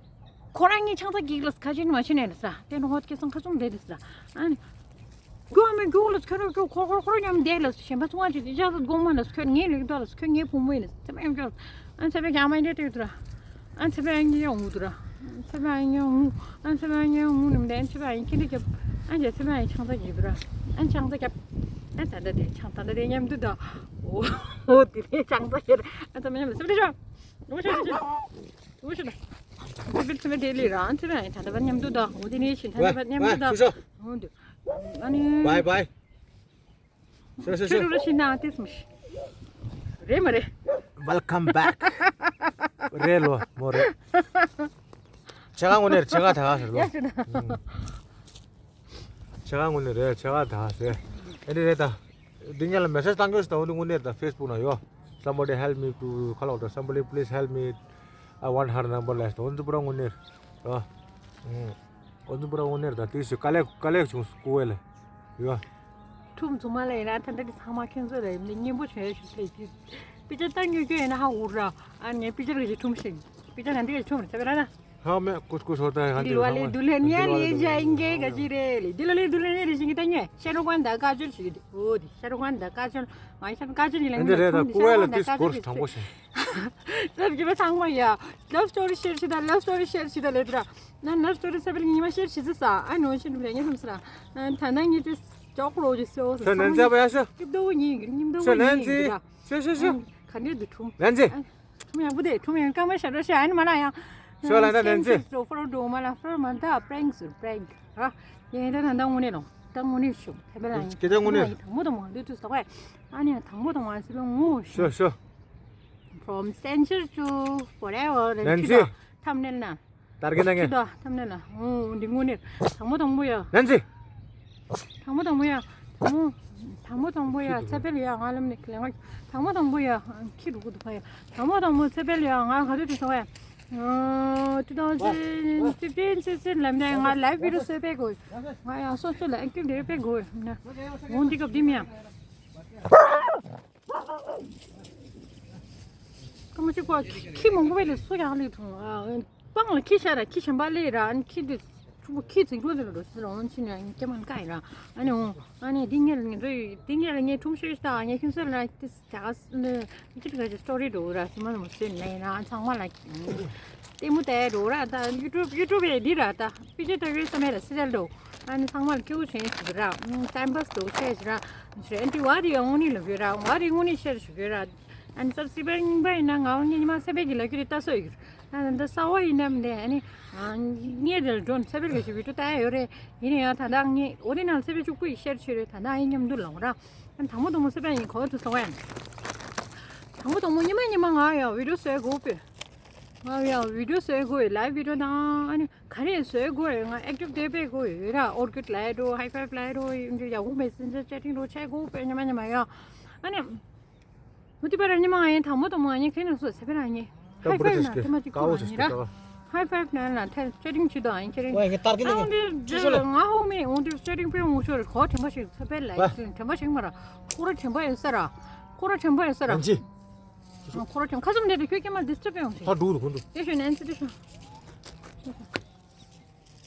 ཁོ་རང་ཉིད་ཆང་ས་གིག་ལ་ཟེར་ཁ་ཆེ་ནི་མ་ཆེ་ནས་ལ་ཟེར། དེ་ནོ་ཧོ་ཁེ་སང་ཁ་ཚུམ་བསྡད་དེ་ཟེར། ཨ་ནི། རྒྱུག་མི་རྒྱུག་ལ་ཁྱོད་རང་ཁྱོད་ཁོ་ཁོ་ཁོ་མཉམ་བསྡད་ལ་གཞན་པ་ཚོང་བ་ཅིག་ཅི་ཅག་ཏུ་དགོང་མ་ལ་ཁྱོད་ངའི་ལུག་ཏོ་ལ་ཁྱོད་ངའི་བུ་མོ་ཡིན་ལ་ཚེ་མ་ཡོང་ཁྱོད། ཨ་ཚེ་མ་རྒྱ་མ་འདྲེ་ཏེ་ཡོད་དུ་ར། ཨ་ཚེ་མ་ངའི་ཡོང་ངུ་དུ་ར། ཚེ་མ་ངའི་ཡོང་ངུ། ཨ་ཚེ་མ་ངའི་ཡོང་ངུ་ནམ་དེ་ཚེ་མ་ངའི་ཁྱི་འདི་རྒྱབ། ཨ་རྒྱ་ཚེ་མ་ངའི་ཆང་ས་རྒྱབ་དུ་ར། ཨ་ཆང་ས་རྒྱབ། ཨ་ད་ད་དེ་ཆང་ད་ད་དེ་མཉམ་དུ་ད། འོ་འོ་དེ་རེད་ཆང་ས་ཁྱེར། ཨ་ཚེ་མ་མཉམ་དུ་སེ་བ་དེ་ཤོ། འོ་ཤོ་ཤོ་ཤོ། འོ་ཤོ་ཤོ། ཚེ་མ་ཚེ་མ་དེ་ལི་ར། ཨ་ཚེ་མ་ངའི་ད་ད་པ་མཉམ་དུ་ད། འོ་དེ་ནས་ཤི་ད་ད་པ་མཉམ་དུ་ད། འོ་འདུག་ཨ་ནི། Bye bye. ཤོ་ཤོ་ཤོ། ཁྱོད་རུ་ཤི་ན་ཏིས་མི་ཤི། རེད་མ་རེད། Welcome back. རེད་ལོ་མོ་རེད། ཆེ་ག་དངོས་གནས་ཆེ་ག་ད་ག་ཟེར་ལོ། ཡ་ཤི་ན། ཨུམ། ཆེ་ག་དངོས་གནས་རེད་ཆེ་ག་ད་ག་ཟེར། ཨེ་འདི་རེད་ད། འདི་ཉལ་ལ་མེ་སེ་ཇི་བཏང་གི་ཡོད་ད། འོ་འདི་དངོས་གནས་རེད་ད། ཕེ་སི་བུག་ན་ཡོད། Somebody help me to call out. Somebody please help me. I want her number last. འོ་འདི་པུ་ར་དངོས་གནས་རེད། ཨུམ། འོ་འདི་པུ་ར་དངོས་གནས་རེད་ད། དེ་སུ་དཀའ་ལས་དཀའ་ལས་བྱུང་སྐུ་བས་ལ། ཡོ། ཁྲུམ་ཚུ་མ་ལ་ཡིན་ན་ད་ལྟ་གི་ཚང་མ་ཁྱོད་ཚོ་ལ་ཡིན་ནི་སྙན་པོ་བྱོས་ཞུ་ལེ་གི། པི་ཅར་བཏང་ཉོ་རྒྱུ་ཡིན་ན་ཧ་འུར་ར། ཨ་ནི་པི་ཅར་གི་ཁྲུམ་ཞིག་པི་ཅར་ན་འདི་གི་ཁྲུམ་རེད་ད་བེ་ར་ན། ཧ་མེ་ཀུས་ཀུས་ཧོ་ད་ཧ་འདི་ལ་ལེ་དུ་ལེ་ཉ་ལེ་ཇ་ཨིན་གེ་ག་ཅི་རེད་ལེ། འདི་ལ་ལེ་དུ་ལེ་ཉ་རེ་ཞིག་གི་ད་ཉོ་ཤ་རུ་ཀོན་ད་ཀ་ཅོར་ཞིག་འོ་དི་ཤ་རུ་ཀོན་ད་ཀ་ཅོར་ང་ཤ་ཀ་ཅོར་ཡིན་ལ་ཉོ་འདི་རེད་ད། ཀུ་ཝེ་ལ་ཏིས་སྐོར་དྲང་པོ་ཞིག་ལབ་ཀྱི་བ་ཚང་མ་ཡ། Love story share བྱེད་ད། Love story share བྱེད་ད་ལེ་དུ་ར། ན་Love story ཚེ་འཕེལ་ཉི་མ་share བྱེད་ཟེར་ས། ཨ་ནོ་ཤི་འདུག་ལེ་ངས་ལྷམ་ཟེར་ར། ད་ནང་ངས་དེ་ཅོག་རོ་ཇི་སེ་འོ་ཟེར་ས། ནན་ཙེ་བ་ཡ་ཤོ། སྐྱིད་དོ་ཉིན་གྱི་ཉིན་དོ་ཉིན་ནན་ཙེ་གྱི་ད། ཤོ་ཤོ་ཤོ། ག་འདྲ་འདུག་ཁྲུམ། ནན་ཙེ། ཁྲུམ་ཡག་པོ་དེ་ཁྲུམ་ཡང་སྐར་མ་ཤར་རོ་ཤི་ཨ་ནི་མ་ལ་ཡང་། ཤོ་ལ་ད་ནན་ཙེ། ཕོ་རོ་འགྲོ་མ་ལ་ཕོ་རོ་མ་ད་prank ཟེར་prank ཨ། ཡིན་ད་ད་ད་དངོས་གནས་ལོ། ད་དངོས་གནས་ཤོ་ཐེ་བེ་ལ་ཡིན། སྐད་ཆ་དངོས་གནས། དང་པོ་དང་མ་འདུག་ཏུ་ཟ་བས། ཨ་ནི་དང་པོ་དང་མ་ཟེར་བའི་ངོ་ཤོ། ཤོ་ཤོ། From stranger to forever. ནན་ཙེ། ཐམ་ནེལ་ན། དར་གི་ན་ངས། ཁྱི་དོ་ཐམ་ནེལ་ན། འོ་འདི་དངོས་གནས། དང་པོ་དང་པོ་ཡ། ནན་ཙེ། དང་པོ་དང་པོ་ཡ། ཨོ། དང་པོ་དང་པོ་ཡ་ཚེ་འཕེལ་ཡ་ང་ལམ་ནས་ལེན་ག་དང་པོ་དང་པོ་ཡ་ཁྱི་འགྲོ་གི་འདུག་ཕ་ཡ། དང་པོ་དང་པོ་ཚེ་འཕེལ་ཡ་ང་ག་དུས་དུ་སོང་བས། two thousand fifteen sixteen ལམ་ནས་ང་live video བཟོས་པའི་གོ་ང་ཡང་སོ་སོ་ལ་ཨེག་ཊིབ་བསྡད་པའི་གོ་ན། འོང་འདི་སྐབས་འདི་མིན་ཡ། ཀ་མ་ཅིག་གོ་ཁྱི་མང་པོ་བས་ལས་སུ་ཡང་ལས་ཐུང་། སྤང་ལ་ཁྱི་ཤ་ར་ཁྱི་གཞན་པ་ལས་ར་ཨ་ནི་ཁྱི་འདི་ཕྲུ་གུ་ཁྱི་འཛིང་རོ་འདི་ལ་འགྲོ་སི་ལ་འོང་ཕྱིན་ནས་ཨ་ནི་སྐྱེ་མ་ཀ་ཡི་ར། ཨ་ནི་འོང་ཨ་ནི་འདི་ངེད་ལ་ངེད་འགྲོ་ཡི་འདི་ངེད་ལ་ངེད་ཁྲུམ་ཤོད་ཤི་ད་ངེད་ཁྱིམ་སོད་ལ་ཏི་ཇ་ག་ནི་ཅི་ཏི་ག་ཅི་སི་ཊོ་རི་འགྲོ་ར་སི་མ་མ་སེ་ནས་ན་ཚང་མ་ལ་ལྟད་མོ་ལྟ་འགྲོ་ར། ད་ཡུ་ཊུབ་ཡུ་ཊུབ་ཡི་འདི་ར་ད་པི་ཅི་ལྟ་གི་སི་མ་ལ་སི་རལ་འགྲོ། ཨ་ནི་ཚང་མ་ལ་སྐྱིད་པོ་བྱེད་ཤི་ར་ཊའིམ་པཱ་སི་འགྲོ་བྱེད་ཤི་ར། ཨ་ནི་ཝ་རི་ཡང་དངོས་གནས་ལ་གི་ར་ཝ་རི་དངོས་གནས་ཤེར་ཤི་གི་ར། ཨ་ནི་སར་སི་པན་པ་ཡིན་ན་ང་བ་ངེད་ཉི་མ་སེ་པེ་གི་ལ་ཁྱུ་རེ་ལྟ་སོ་ཡོད། ཨ་ནི་འདི་ས་བ་ཡིན་ནམ་ནས་ཨ་ནི་ངེད་དེར་འགྲོ་ནས་སེ་པེ་གི་ཞིག་བི་ཏུ་ལྟ་ཡ་ཡོད་རེད། ཡིན་ན་ཡང་ད་ལྟ་ངེད་འོ་རེ་ནང་སེ་པེ་གཅིག་པུ་ཡི་ཤར་ཆེ་རེད། ད་ལྟ་ཡིན་མཉམ་དུ་ལངས་ར། ཨ་ནི་དང་པོ་དང་པོ་སེ་པེ་ཡིན་གོ་དུ་སོང་ཡ། དང་པོ་དང་པོ་ཉི་མ་ཉི་མ་ང་ཡང་བི་ཏུ་བཟོས་དགོས་པས། ང་ཡང་བི་ཏུ་བཟོས་དགོས་ལའིབ་བི་ཏུ་དང་ཨ་ནི་ག་རེ་བཟོས་དགོས་ང་ཨེག་ཊིབ་བསྡད་པས་དགོས་ཡོད་ར། ཨོར་ཀིཌ་ལ་འགྲོ་ཧའི་ཕའིབ་ལ་འགྲོ་ཡ་ཧུ་མེ་སེན་ཇར་ཅེ་ཊིང་འགྲོ་བྱས་དགོས་པས་ཉི་མ་ཉི་མ་ཡང་། ཨ་ནི། མུ་ཏི་པ་ར་ཉི་མ་ང་ཡིན་དང་མོ་དང་མོ་ང་ཉིན་ཁེ་ནང་སོ་ཚེ་པེ་ར་ཉིན་ཧའི་ཕའིབ་ན་ཐེ་མ་ཅིག་ཐུག་ང་ཉིན་ར། ཧའི་ཕའིབ་ན་ལ་ཐེ་ཅེ་ཊིང་ཅི་དང་ཨིན་ཅེ་རིང་། ཨ་འོང་དེ་ང་ཧོ་མི་འོང་དེ་ཅེ་ཊིང་པེ་འོང་ཤོར་གོ་ཐེ་མ་ཞིག་ཚེ་པེ་ལ་ཐེ་མ་ཞིག་མ་ར། ཁོ་ར་ཐེ་མ་ཡོད་ས་ར། ཁོ་ར་ཐེ་མ་ཡོད་ས་ར། ཁོ་ར་ཐེ་མ་ཡོད་ས་ར། ཁོ་ར་ཐེ་མ་ཁ་ཙམ་འདྲེ་དེ་ཁྱོད་ཀྱེ་མ་ཌིས་ཊབ་ཡོང་ཞིག་ད་འགྲོ་རུ་ཁོ་འདུག་དེ་ཤོད་ནན་སི་དེ་ཤོད།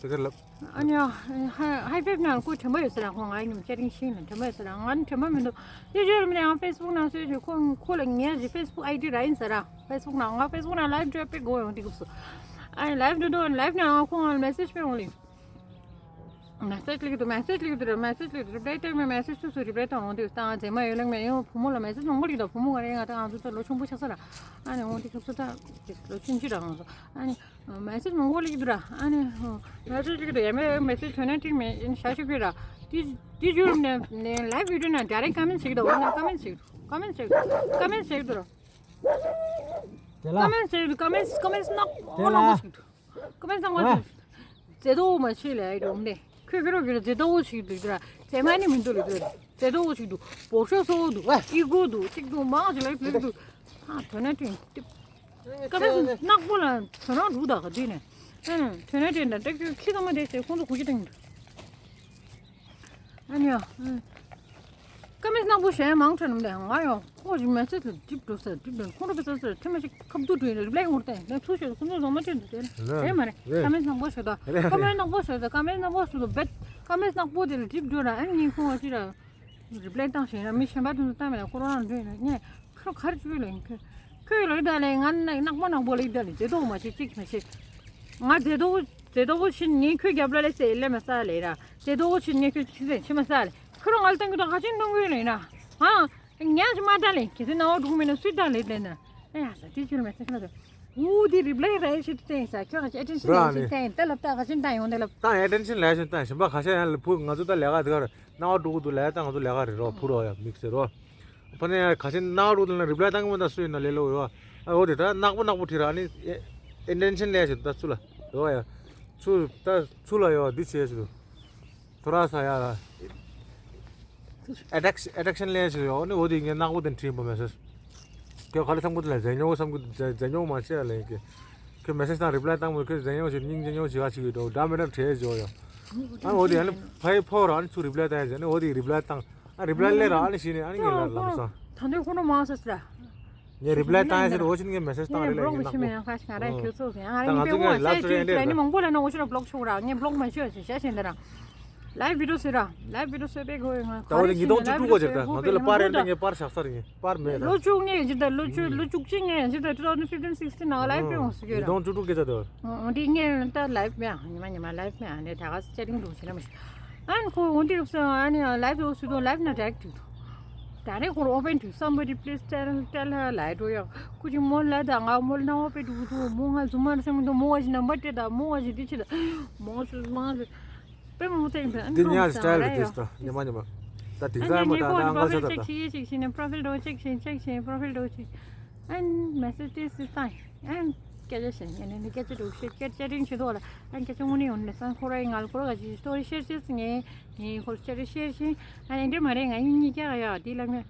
དེ་ག་ལབ། ཨ་ནི་ཧ་ཧའི་ཕེབ་ནང་ཁོ་དྲན་པ་ཡོད་ས་ར། ཁོ་ང་ཡིན་ཅེ་རིང་ཤིང་ནས་དྲན་པ་ཡོད་ས་ར། ང་ནི་དྲན་པ་མི་འདུག་དེ་བརྗོད་རིམ་ནས་ཡང་ཕེ་སི་བུག་ནང་སོས་ཞིག་ཁོ་ཁོ་ལ་ངའི་ཕེ་སི་བུག་ཨའི་ཌི་ར་ཡིན་ས་ར། ཕེ་སི་བུག་ནང་ང་ཕེ་སི་བུག་ནང་ལའིབ་འགྲོ་པའི་སྒོ་ཡོང་དེ་སྐབས་སུ། ཨ་ནི་ལའིབ་འགྲོ་དུས་ལའིབ་ནང་ཁོ་ང་ལ་མེ་སེཇ་སྤྲད་འོང་ལེ། མེ་སེཇ་སླེབས་འདུག་མེ་སེཇ་སླེབས་འདུག་ར། མེ་སེཇ་སླེབས་འདུག་ར། རི་པ་ལའི་སྤྲད་མེད། མེ་སེཇ་ཚུར་ཚུར་རི་པ་ལའི་བཏང་འོང་དུས་བཏང་རྗེས་མ་ཡོད་ལེ་མེད་ཡོང་བུ་མོ་ལ་མེ་སེཇ་མང་པོ་སླེབས་འདུག་བུ་མོ་ག་རེ་ང་ད་ང་ཚོ་ད་ལོ་ཆུང་པོ་ཆགས་ས་ར། ཨ་ནི་འོང་དེ་སྐབས་སུ་ད་ལོ་ཆུང་ཆུང་ར་ང་ཚོ་ཨ་ནི། མེ་སེཇ་མང་པོ་སླེབས་འདུག་ར། ཨ་ནི། མེ་སེཇ་སླེབས་འདུག་ཡ་མེ་མེ་སེཇ་ཐོན་ན་འགྲིག་མེད་ཡིན་ཤ་ཤུ་གི་ར། དེ་དེ་བརྗོད་རིམ་ནས་ནས་ལའིབ་བི་ཌིའོ་ནང་ཌའི་རེག་ཀོ་མེན་ཊི་བྱེད་ཀྱི་འདུག་འོ་ན་ཀོ་མེན་ཊི་བྱེད་ཀྱི་འདུག་ཀོ་མེན་ཊི་བྱེད་ཀྱི་འདུག་ཀོ་མེན་ཊི་བྱེད་ཀྱི་འདུག་ར། དེ་ལ། ཀོ་མེན་ཊི་བྱེད་ཀྱི་འདུག་ཀོ་མེན་ཊི་ཀོ་མེན་ཊི་ནག་པོ་ནག་པོ་ཞིག་འདུག་ཀོ་མེན་ཊི་ནག་པོ་ཞིག་འདུག་མཛེས་ཏོག་མ་ཆེ་ལ་ཡོང་ནས་ཁོས་ཁྱོད་རོགས་ཀྱི་མཛེས་ཏོག་ཞིག་འདུག་ར། མཛེས་མ་ནི་མི་འདུག་ལ་འདུག་ར། མཛེས་ཏོག་ཞིག་འདུག་སྦོ་ཤོག་སོགས་འདུག་ཨི་གོ་འདུག་ཅིག་འདུག་མང་ཞིག་ལ་ཡོད་འདུག་ཨ་དོན་ན་དྲན་ཏིབ། ཀ་མེད་ནག་པོ་ལ་དོན་རང་འདུག་ད་ག་དུས་ནས། ཨ་ནི་དོན་ན་དྲན་ད་ཏྲེག་ཏྲེག་ཁྱི་ཚང་མ་དེ་ཚེ་ཁོང་ཚོ་གུ་ཁྱི་སྟེང་དུ། ཨ་ནི་ཡ། ཀ་མེད་ནག་པོ་གཞན་མང་དྲགས་ནམ་ལས་ང་ཡང་ཁོ་ཞིག་མེ་སེཇ་ལ་འགྲིབ་འགྲོ་ས་འགྲིབ་འགྲོ་ཁོང་ཁྲོ་པའི་ས་ས་ཐེངས་མ་ཞིག་ཁ་བསྡུ་འགྲོ་ཡིན་རེ་རི་པ་ལའི་ངོར་བལྟས་ནས་ཚུར་ཤོད་ཁོང་ཚོ་ཚང་མ་དྲན་འདུག་དེ་ནས་རེད་མ་རེད། ཀ་མེད་ནག་པོ་ཞིག་ད་ཀ་མེད་ནག་པོ་ཞིག་ད་ཀ་མེད་ནག་པོ་དེ་ལ་འགྲིབ་འགྲོ་ར། ཨ་ནི་ཁོང་ང་ཅི་ར། རི་པ་ལའི་བཏང་ཞིང་ཡང་མི་གཞན་པ་དེ་ཚོ་བཏང་མེད་ན་ཁོ་རང་རང་འདྲ་ཡིན་ན་ངས་ཁོ་ག་རེ་བྱེད་ལ་ཡིན་ཁོས། ཁོས་ལོ་ཡི་ད་ལས་ང་ནག་པོ་ནག་པོ་ལ་ཡི་ད་ལས་མཛེས་ཏོག་མ་བྱེད་གཅིག་མ་བྱེད། ང་མཛེས་ཏོག་མཛེས་ཏོག་ཕྱིན་ངས་ཁོའི་རྒྱབ་ལ་ལས་ཟེར་ལས་མ་ས་ལས་ར། མཛེས་ཏོག་ཕྱིན་ངས་ཁོའི་ཕྱི་ཟེར་ཕྱི་མ་ས་ལས་ཁོ་རང་ང་ལ་བཏང་གི་དང་ག་ཅིན་གཏོང་གི་ལས་ན། ཨ། ངས་ཅི་མ་ད་ལས་གལ་སྲིད་ནག་པོ་འགྲོ་གི་མེད་ན་སུས་ད་ལས་ལས་ན། ཨ་ཡ་ས་དེ་ཅི་ལ་མེད་ས་ཁྱོད་ལ། ཨུ་དེ་རི་པ་ལའི་ར་ཡི་ཤི་ཏེ་ས་ཁྱོད་ཁ་ཅི་ཨེ་ཊེན་ཤན་ར་ལས་ཤི་ནི་ཏེ་ད་ལབ་ད་ག་ཅིན་ད་ཡོང་དེ་ལབ། ད་ཨེ་ཊེན་ཤན་ལས་ཤི་ད་གཞན་པ་ཁ་ཤས་ཡང་ལ་ཕུ་ང་ཚོ་ད་ལས་ཀ་དེ་གར། ནག་པོ་འགྲོ་གི་འདུག་ལས་ད་ང་ཚོ་ལས་ཀ་རེད་རོ་ཕུ་རོ་ཡ་མིག་ཟེར་རོ། ཕ་ནས་ཡ་ཁ་ཆེན་ནག་པོ་འགྲོ་གི་འདུག་ན་རི་པ་ལའི་བཏང་གི་མི་འདུག་སུ་ཡིན་ན་ལས་ལོ་ཡོ། ཨ་འོ་དེ་ད་ནག་པོ་ནག་པོ་བྲིས་ར་ཨ་ནི་ཨེ་ཨེ་ཊེན་ཤན་ལས་ཞིག་ད་ཚུ་ལ་ཡོ་ཡ། ཚུ་ད་ཚུ་ལ་ཡོ་འདི་བྱས་ཞིག་འདུག་ཐོ་ར་ས་ཡ་ལ་ཨེ་ཊེག་ཨེ་ཊེན་ཤན་ལས་ཞིག་ཡོ་ཨ་ནི་འོ་དེ་ངས་ནག་པོ་དེ་བྲིས་པ་མེད་ཟེར། ཁྱོད་ག་ལེ་ཚང་གོ་དེ་ལ་ཟེར་ཉོ་བསམ་གི་ཟེར་ཉོ་མ་བྱེད་ལ་ཡིན་གི། ཁྱོད་མེ་སེཇ་དང་རི་པ་ལའི་བཏང་མོད་ཁྱོད་ཟེར་ཉོ་བྱེད་སྙིང་རྗེ་ཉོ་བྱེད་ག་ཅིག་ཡོད་འགྲོ་འདྲ་མི་འདྲ་བྲིས་བྱོས་ཡོ། ཨ་འོ་དེ་ཨ་ནི་ཕའི་ཕོ་ར་ཨ་ནི་ཚུ་རི་པ་ལའི་བཏང་ཡ་ཟེར་ནི་འོ་དེ་རི་པ་ལའི་བཏང་། ཨ་རི་པ་ལའི་ལས་ར་ཨ་ནི་ཞིག་ནས་ཨ་ནི་ངས་ལ་ལམ་སང་། ད་འདི་ཁོ་ན་མང་ས་སི་ར། ངས་རི་པ་ལའི་བཏང་ཡ་ཟེར་འོ་ཅི་ངས་མེ་སེཇ་བཏང་རེད་ལ་ངས་ནག་པོ། ད་ང་ཚོ་ངས་ལབ་ཚོད་རེད་འདྲ་ལ། མང་པོ་ལ་ན་འོ་ཅི་ར་བི་ལོག་ཆོག་ར་ངས་བི་ལོག་མ་ཆོག་ཟེར་ཤ་ཞེན་ད་ར། ལའིབ་བི་ཌིའོ་བཟོས་ར། ལའིབ་བི་ཌིའོ་བཟོས་པའི་སྒོ་ཡི་ང་ད་འོ་དེ་ཉིས་སྟོང་བཅུ་དྲུག་གོ་ཅེར་ད་ང་ཚོ་ལ་པར་རེད་འདྲ་ངས་པར་བཞག་ས་རེད་ངས་པར་མེད་ད། ལོ་བཅུ་ངས་ཡིན་ཅི་ད་ལོ་བཅུ་ལོ་བཅུ་གཅིག་ངས་ཡིན་ཅི་ད་two thousand fifteen sixteen ནང་ལའིབ་བི་ཌིའོ་བཟོས་ཡོད་ར། ཉིས་སྟོང་བཅུ་དྲུག་སྐད་ཆ་དེ། འདི་ངས་ད་ལའིབ་མེད་ཨ་ཉི་མ་ཉི་མ་ལའིབ་མེད་ཨ་ནས་ད་ག་ཅེ་རིང་འདུག་ཞེ་ན་མ་ཤེས། ཨ་ནི་ཁོ་འོ་འདི་སྐབས་སུ་ཨ་ནི་ལའིབ་དེ་བཟོས་དུས་ལའིབ་ན་ཌའི་རེག་ཊི་འདུག་ད་རེས་ཁོ་ཨོ་པན་འདུག somebody please tell tell her ལའིབ་འགྲོ་ཡག་ཁོ་ཅིག་མོ་ལ་ད་ང་མོ་ལ་ནང་ཨོ་པན་འདུག་འདུག་མོ་ང་རྫུན་མ་རེད་བསམ་གི་འདུག་མོ་བ་ཞིག་ནམ་པར་སྤྲད་ད་མོ་བ་ཞིག་འདི་ཅི་ད་མོ་ཞིག་མ་རེད། པེ་མོ་ཐེངས་དེ་འདི་ཉག་སི་ཊའིལ་རེད་དེ་སྟ་ཉི་མ་ཉི་མ། ད་དེང་སང་མ་ད་ད་ཨང་ག་ས་ད་ད། ཅེག་ཤེས་ཅེག་ཤེས་ནས་པྲོ་ཕའིལ་འགྲོ་ཅེག་ཤེས་ཅེག་ཤེས་པྲོ་ཕའིལ་འགྲོ་ཅེག་ཨན་མེ་སེཇ་དེ་སི་ཏང་ཨན། སྐད་ཆ་བཤད་ངས་ནས་ནི་སྐད་ཆ་འགྲོ་བཤད་སྐད་ཆ་རིང་ཆེ་ཐོག་ལ་ཨ་སྐད་ཆ་དངོས་གནས་ཡོང་ནས་སང་ཁོ་ར་ཡི་ང་ལ་ཁོ་ར་ག་ཅིག་སྟོ་རི་ཤེར་ཤེར་ངས་ངས་ཁོ་སྐད་ཆ་ཤེར་ཤེར་ཨ་ནས་འདྲེ་མ་རེད། ང་ཡིན་གཉིས་ཀ་ཡ་དེ་ལ་ངས་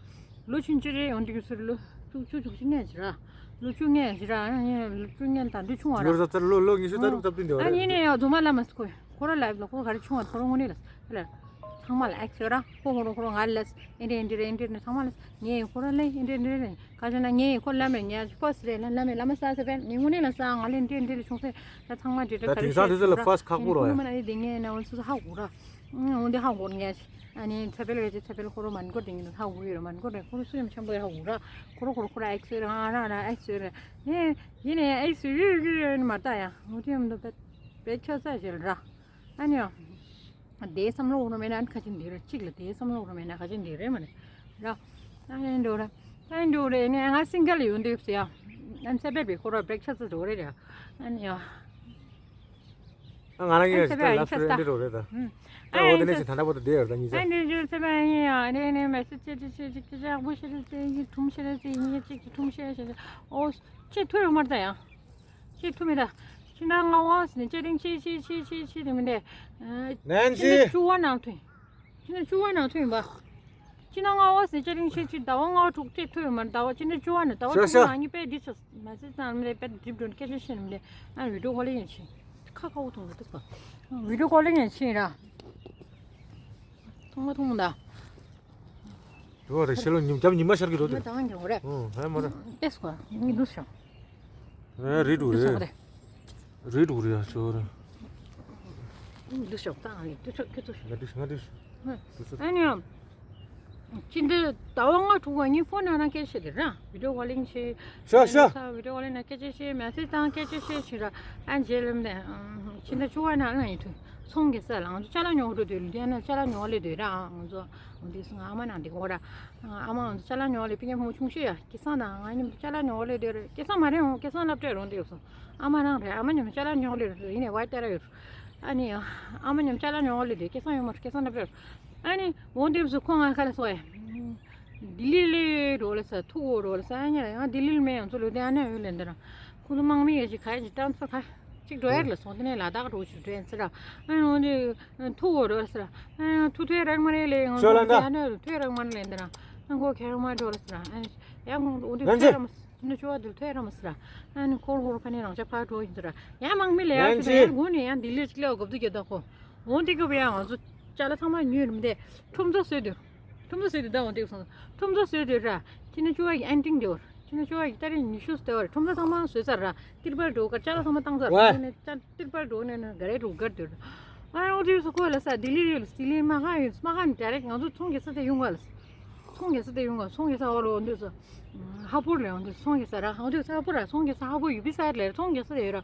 ལོ་ཆུང་ཆུང་རེད་ཡོང་འདུག་ཟེར། ལོ་བཅུ་བཅུ་བཅུ་གཅིག་ངས་ཟེར་ཨ། ལོ་བཅུ་ངས་ཟེར་ཨ། ལོ་བཅུ་ངས་ད་འདི་ཆུང་བ་ར། ལོ་ལོ་ལོ་ཉི་ཤུ་རྩ་དྲུག་རྩ་བདུན་འདྲ་བ་ཨ་རེད། ཡིན་ནས་ཡ་རྫུན་མ་ལབ་མ་ཟེར་ཁོས། ཁོ་ར་ལབ་ལ་ཁོ་ག་རེ་ཆུང་བ་ཁོ་ར་དངོས་གནས་ལ་ལ། ཚང་མ་ལ་ཨེག་སི་ར་ཁོ་ཁོ་ར་ཁོ་ར་ང་ལ་ཨེ་འདྲ་ཨེ་འདྲ་ཨེ་འདྲ་ནས་ཚང་མ་ལ་ངས་ཁོ་ར་ལ་ཨེ་འདྲ་ཨེ་འདྲ་ནས་ག་ཅི་ན་ངས་ཁོ་ལ་མེད་ངས་ཕོ་སི་རེད་ལ་ལ་མེད་ལ་མ་ས་ས་པན་ངས་དངོས་གནས་ལ་ས་ང་ལ་ཨེ་འདྲ་ཨེ་འདྲ་ཆུང་སེ་ད་ཚང་མ་འདྲ་འདྲ་ད་ག་རེ་དེང་སང་དུས་ཚོད་ལ་ཕོ་སི་ཁག་པོ་ར་ཡ། ཁོ་མ་ན་ནི་དེ་ངས་ན་འོ་ཚོ་ཧ་གོ་ར། འོ་འདི་ཧ་གོ་ངས་ཨ་ནི་ཚ་བེལ་ག་ཅི་ཚ་བེལ་ཁོ་ར་མན་གོ་དེ་ངས་ཧ་གོ་ཡོད་ར་མན་གོ་ར་ཁོ་ར་སུ་ཡམ་ཆེན་པོ་ཧ་གོ་ར་ཁོ་ར་ཁོ་ར་ཁོ་ར་ཨེག་སི་ར་ང་ར་ར་ཨེག་སི་ར་ནས་ཡིན་ནས་ཨེག་སི་ར་ར་ར་མ་ད་ཡ་འོ་དེ་ཡམ་དུ་བེད་བེད་ཆ་ས་ཞེ་ལ་ར། ཨ་ནི་ཡང་། དེའི་བསམ་བློ་འོར་མེད་ན་ཁ་ཅིག་འདི་རེད། གཅིག་ལ་དེའི་བསམ་བློ་འོར་མེད་ན་ཁ་ཅིག་འདི་རེད་མ་རེད། ར། ཨ་ནི་འགྲོ་ར། ཨ་ནི་འགྲོ་ར་ནི་ང་སིང་གལ་ཡོང་འདུག་ཟེར་ཡ། ཨ་ནི་ས་པད་པའི་ཁོ་ར་བེག་ཆ་ཚ་འགྲོ་རེད་ར། ཨ་ནི་ཡང་། ང་རང་ཡང་ཨ་ནི་ས་པད་ཡང་ཡིན་ས་འགྲོ་རེད་ད། ཨ་ཨ་འོ་དེ་ནས་ཅི་ད་ལྟ་བར་དུ་བསྡད་ཡོད་ད་གཉིས་ཆ། ཨ་ནི་འགྲོ་ས་པད་ཡིན་ཡ་ཨ་ནི་ནི་མེ་སི་ཅི་ཅི་ཅི་ཅི་ཅི་ཅི་ཨ་བོ་ཤི་རེད་ཟེར་ཡིན་ཐུམ་ཤི་རེད་ཟེར་ཡིན་ཅི་ཅི་ཐུམ་ཤི་རེད་ཟེར་ཨོ་ཅི་ཐུ་ཡོད་མ་རེད་ད་ཡང་། ཆེ་ཐུ་མི་ད། ཕྱི་ནང་ང་བ་སི་ནི་ཅེ་རིང་ཆེ་ཆེ་ཆེ་ཆེ་ཆེ་དེ་མི་འདྲ། ནན་ཅི། ཕྱི་ནི་བཅུ་བ་ནང་ཐུན། ཕྱི་ནི་བཅུ་བ་ནང་ཐུན་པ། ཕྱི་ནང་ང་བ་སི་ཅེ་རིང་ཆེ་ཆེ་ཟླ་བ་ལྔ་དྲུག་ཅེ་ཐུ་ཡོད་མ་ཟླ་བ་ཕྱི་ནི་བཅུ་བ་ནི་ཟླ་བ་ཤ་དྲུག་ཤ་ནང་ཉི་པའི་འདི་ཆ་མ་སི་ཙང་མི་རེ་པད་འགྲིབ་འགྲོ་སྐད་ཆ་བཤད་ནི་མི་འདྲ། ཨ་བི་ཌིའོ་ཀོ་ལིང་ཡང་ཕྱིན། ཁ་ཁ་བོ་མཐོང་གི་འདུག་ག་བི་ཌིའོ་ཀོ་ལིང་ཡང་ཕྱིན་ར། མཐོང་མ་མཐོང་ད། དུ་བ་རེ་ཤེ་ལོ་ཉིམ་རྒྱབ་ཉི་མ་ཤར་གི་རོ་དེ། ང་དང་གི་འོ་རེད། ཨོ་ཧེ་མ་རེད། ཏེས་ཀོ་ནི་འདུག་ཤོག་ཨེ་རེད་འདུག་འདུག་ཤོག་རེད། རེད་འདུག་རེད་ཡ་ཤོ་རེད། འདུག་ཤོག་ཏང་ལི་འདུག་ཤོག་ཁྱོད་ཚོ་ཤོག་ང་འདུག་ཤོག་ང་འདུག་ཤོག་ཨ་ནི་ཡང་། ཅི་འདི་ཟླ་བ་ལྔ་དྲུག་ག་ངའི་ཕོན་ནང་ན་སྐད་ཆ་དེ་རང་བི་ཌིའོ་ཀོ་ལིང་བྱེད། ཤོག་ཤོག་ས་བི་ཌིའོ་ཀོ་ལིང་ན་སྐད་ཆ་བཤད་མེ་སེ་ཇི་བཏང་སྐད་ཆ་བཤད་ཕྱིན་ར། ཨ་རྗེས་ལམ་ནས་ཕྱི་ཟླ་བཅུ་པ་ནང་ལ་ཡིན་དུས་ཚོང་གི་ས་ལ་ང་ཚོ་ཅ་ལག་ཉོ་འགྲོ་དུས་ལུས་ལྡན་ན་ཅ་ལག་ཉོ་ལས་དུས་ར་ང་ཚོ་འོ་འདི་སུ་ང་ཨ་མ་ནང་འདི་གོ་ར། ཨ་མ་ང་ཚོ་ཅ་ལག་ཉོ་ལས་ཕི་ཉན་ཕོ་ཆུང་ཤོས་ཡ་སྐལ་བཟང་དང་ང་གཉིས་ཅ་ལག་ཉོ་ལས་དུས་ར་སྐལ་བཟང་མ་རེད་འོང་སྐལ་བཟང་སློབ་གྲྭའི་རོང་དེ་ཡོད་སོང་ཨ་མ་རང་རེད། ཨ་མ་མཉམ་ཅ་ལག་ཉོ་ལས་རེད་ཡིན་ནས་བ་ཏེ་ར་ཡོད། ཨ་ནི་ཨ་མ་མཉམ་ཅ་ལག་ཉོ་ལས་དུས་སྐལ་བཟང་ཡོད་མ་རེད་སྐལ་བཟང་སློབ་གྲྭའི་རོང་། ཨ་ནི་འོང་དེབ་སུ་ཁོང་ང་ཁ་ལ་སོ་ཡ། ལྡི་ལི་ལི་འགྲོ་ལ་ས་ཐུག་འོ་འགྲོ་ལ་ས་ཨ་ཉ་ཡང་ལྡི་ལི་ལི་མེ་ཡང་ཚོ་ལུ་དེ་ཨ་ནི་ཡོད་ལེན་དེ་ར། ཁོང་ཚོ་དམག་མི་ཡོད་ཅིག་ཁ་ཡ་ཅིག་ཏྲན་སི་ཕར་ཁ་ཅིག་འགྲོ་ཡ་ལ་སོང་དེ་ནས་ལ་དྭགས་འགྲོ་ཅིག་འགྲོ་ཡ་ཚེ་ར། ཨ་ནི་འོང་དེ་ཐུག་འོ་འགྲོ་ལ་ས་ར། ཨ་ནི་ཐུག་ཐུག་ཡ་རག་མ་རེད་ལེ་ཡང་ཚོ་ལུ་དེ་ཨ་ནི་ཐུག་ཡ་རག་མ་རེད་ལེན་དེ་ར། ཨ་ཁོ་ཁེ་རག་མ་འགྲོ་ལ་ས་ར། ཨ་ནི་ཡང་འོང་དེ་ཐུག་ཡ་རག་མ་ས། ཕྱི་ནས་ཕྱུ་པ་འདིར་ཐོས་ར་མ་སི་ར། ཨ་ནི་ཁོར་ཧོར་ཁ་ནས་རང་ཅག་ཕར་འགྲོ་ཡིན་ཟེར་ར། ཡང་དམག་མི་ལས་ཡར་ཡང་ཞུ་ཅི། ཡང་དགུང་ནས་ཡང་ལྡི་ལིར་ཅིག་ལས་འོ་གབ་དུ་རྒྱབ་ད་ཁོ། འོ་དེ་གི་བ་ཡང་ང་ཚོ་ཅ་ལག་ཚང་མ་ཉོས་རུམ་དེ། ཁྲོམ་ཚོ་བཟོས་དུས། ཁྲོམ་ཚོ་བཟོས་དུས་ད་འོ་དེ་སོང་། ཁྲོམ་ཚོ་བཟོས་དུས་ར། ཕྱི་ནས་ཕྱུ་པ་གི་ཨན་ཏིང་དེ་བར། ཕྱི་ནས་ཕྱུ་པ་གི་ཏ་རིག་ཉི་ཤུ་དེ་བར་ཁྲོམ་ཚོ་ཚང་མ་བཟོས་ཚར་ར། ཏིར་པར་འགྲོ་གར་ཅ་ལག་ཚང་མ་བཏང་ཚར། ཝེ། འོ་ནས་ཅ་ཏིར་པར་འགྲོ་ནས་ནས་ག་རེ་འགྲོ་གར་དུས། ཨ་འོ་དེ་སོ་ཁོ་ལ་ས་ལྡི་ལི་རེད་ལ་ལྡི་ལི་མ་ག་ཡོད་མ་ག་ནས་ཌའི་རེག་ང་ཚོ་ཚོང་རྒྱག་ས་དེ་ཡོང་ག་ལ། ཚོང་རྒྱག་ས་དེ་ཡོང་ག་ཚོང་རྒྱག་ས་འོ་ལོ་འོ་འདི་སོ། ཧ་པོར་ལས་འོང་དུས་ཚོང་རྒྱག་ས་ར་འོང་དུས་ས་ཧ་པོ་ར་ཚོང་རྒྱག་ས་ཧ་པོ་ཡུ་པི་སའེ་ལས་ཚོང་རྒྱག་ས་ཡོད་ར།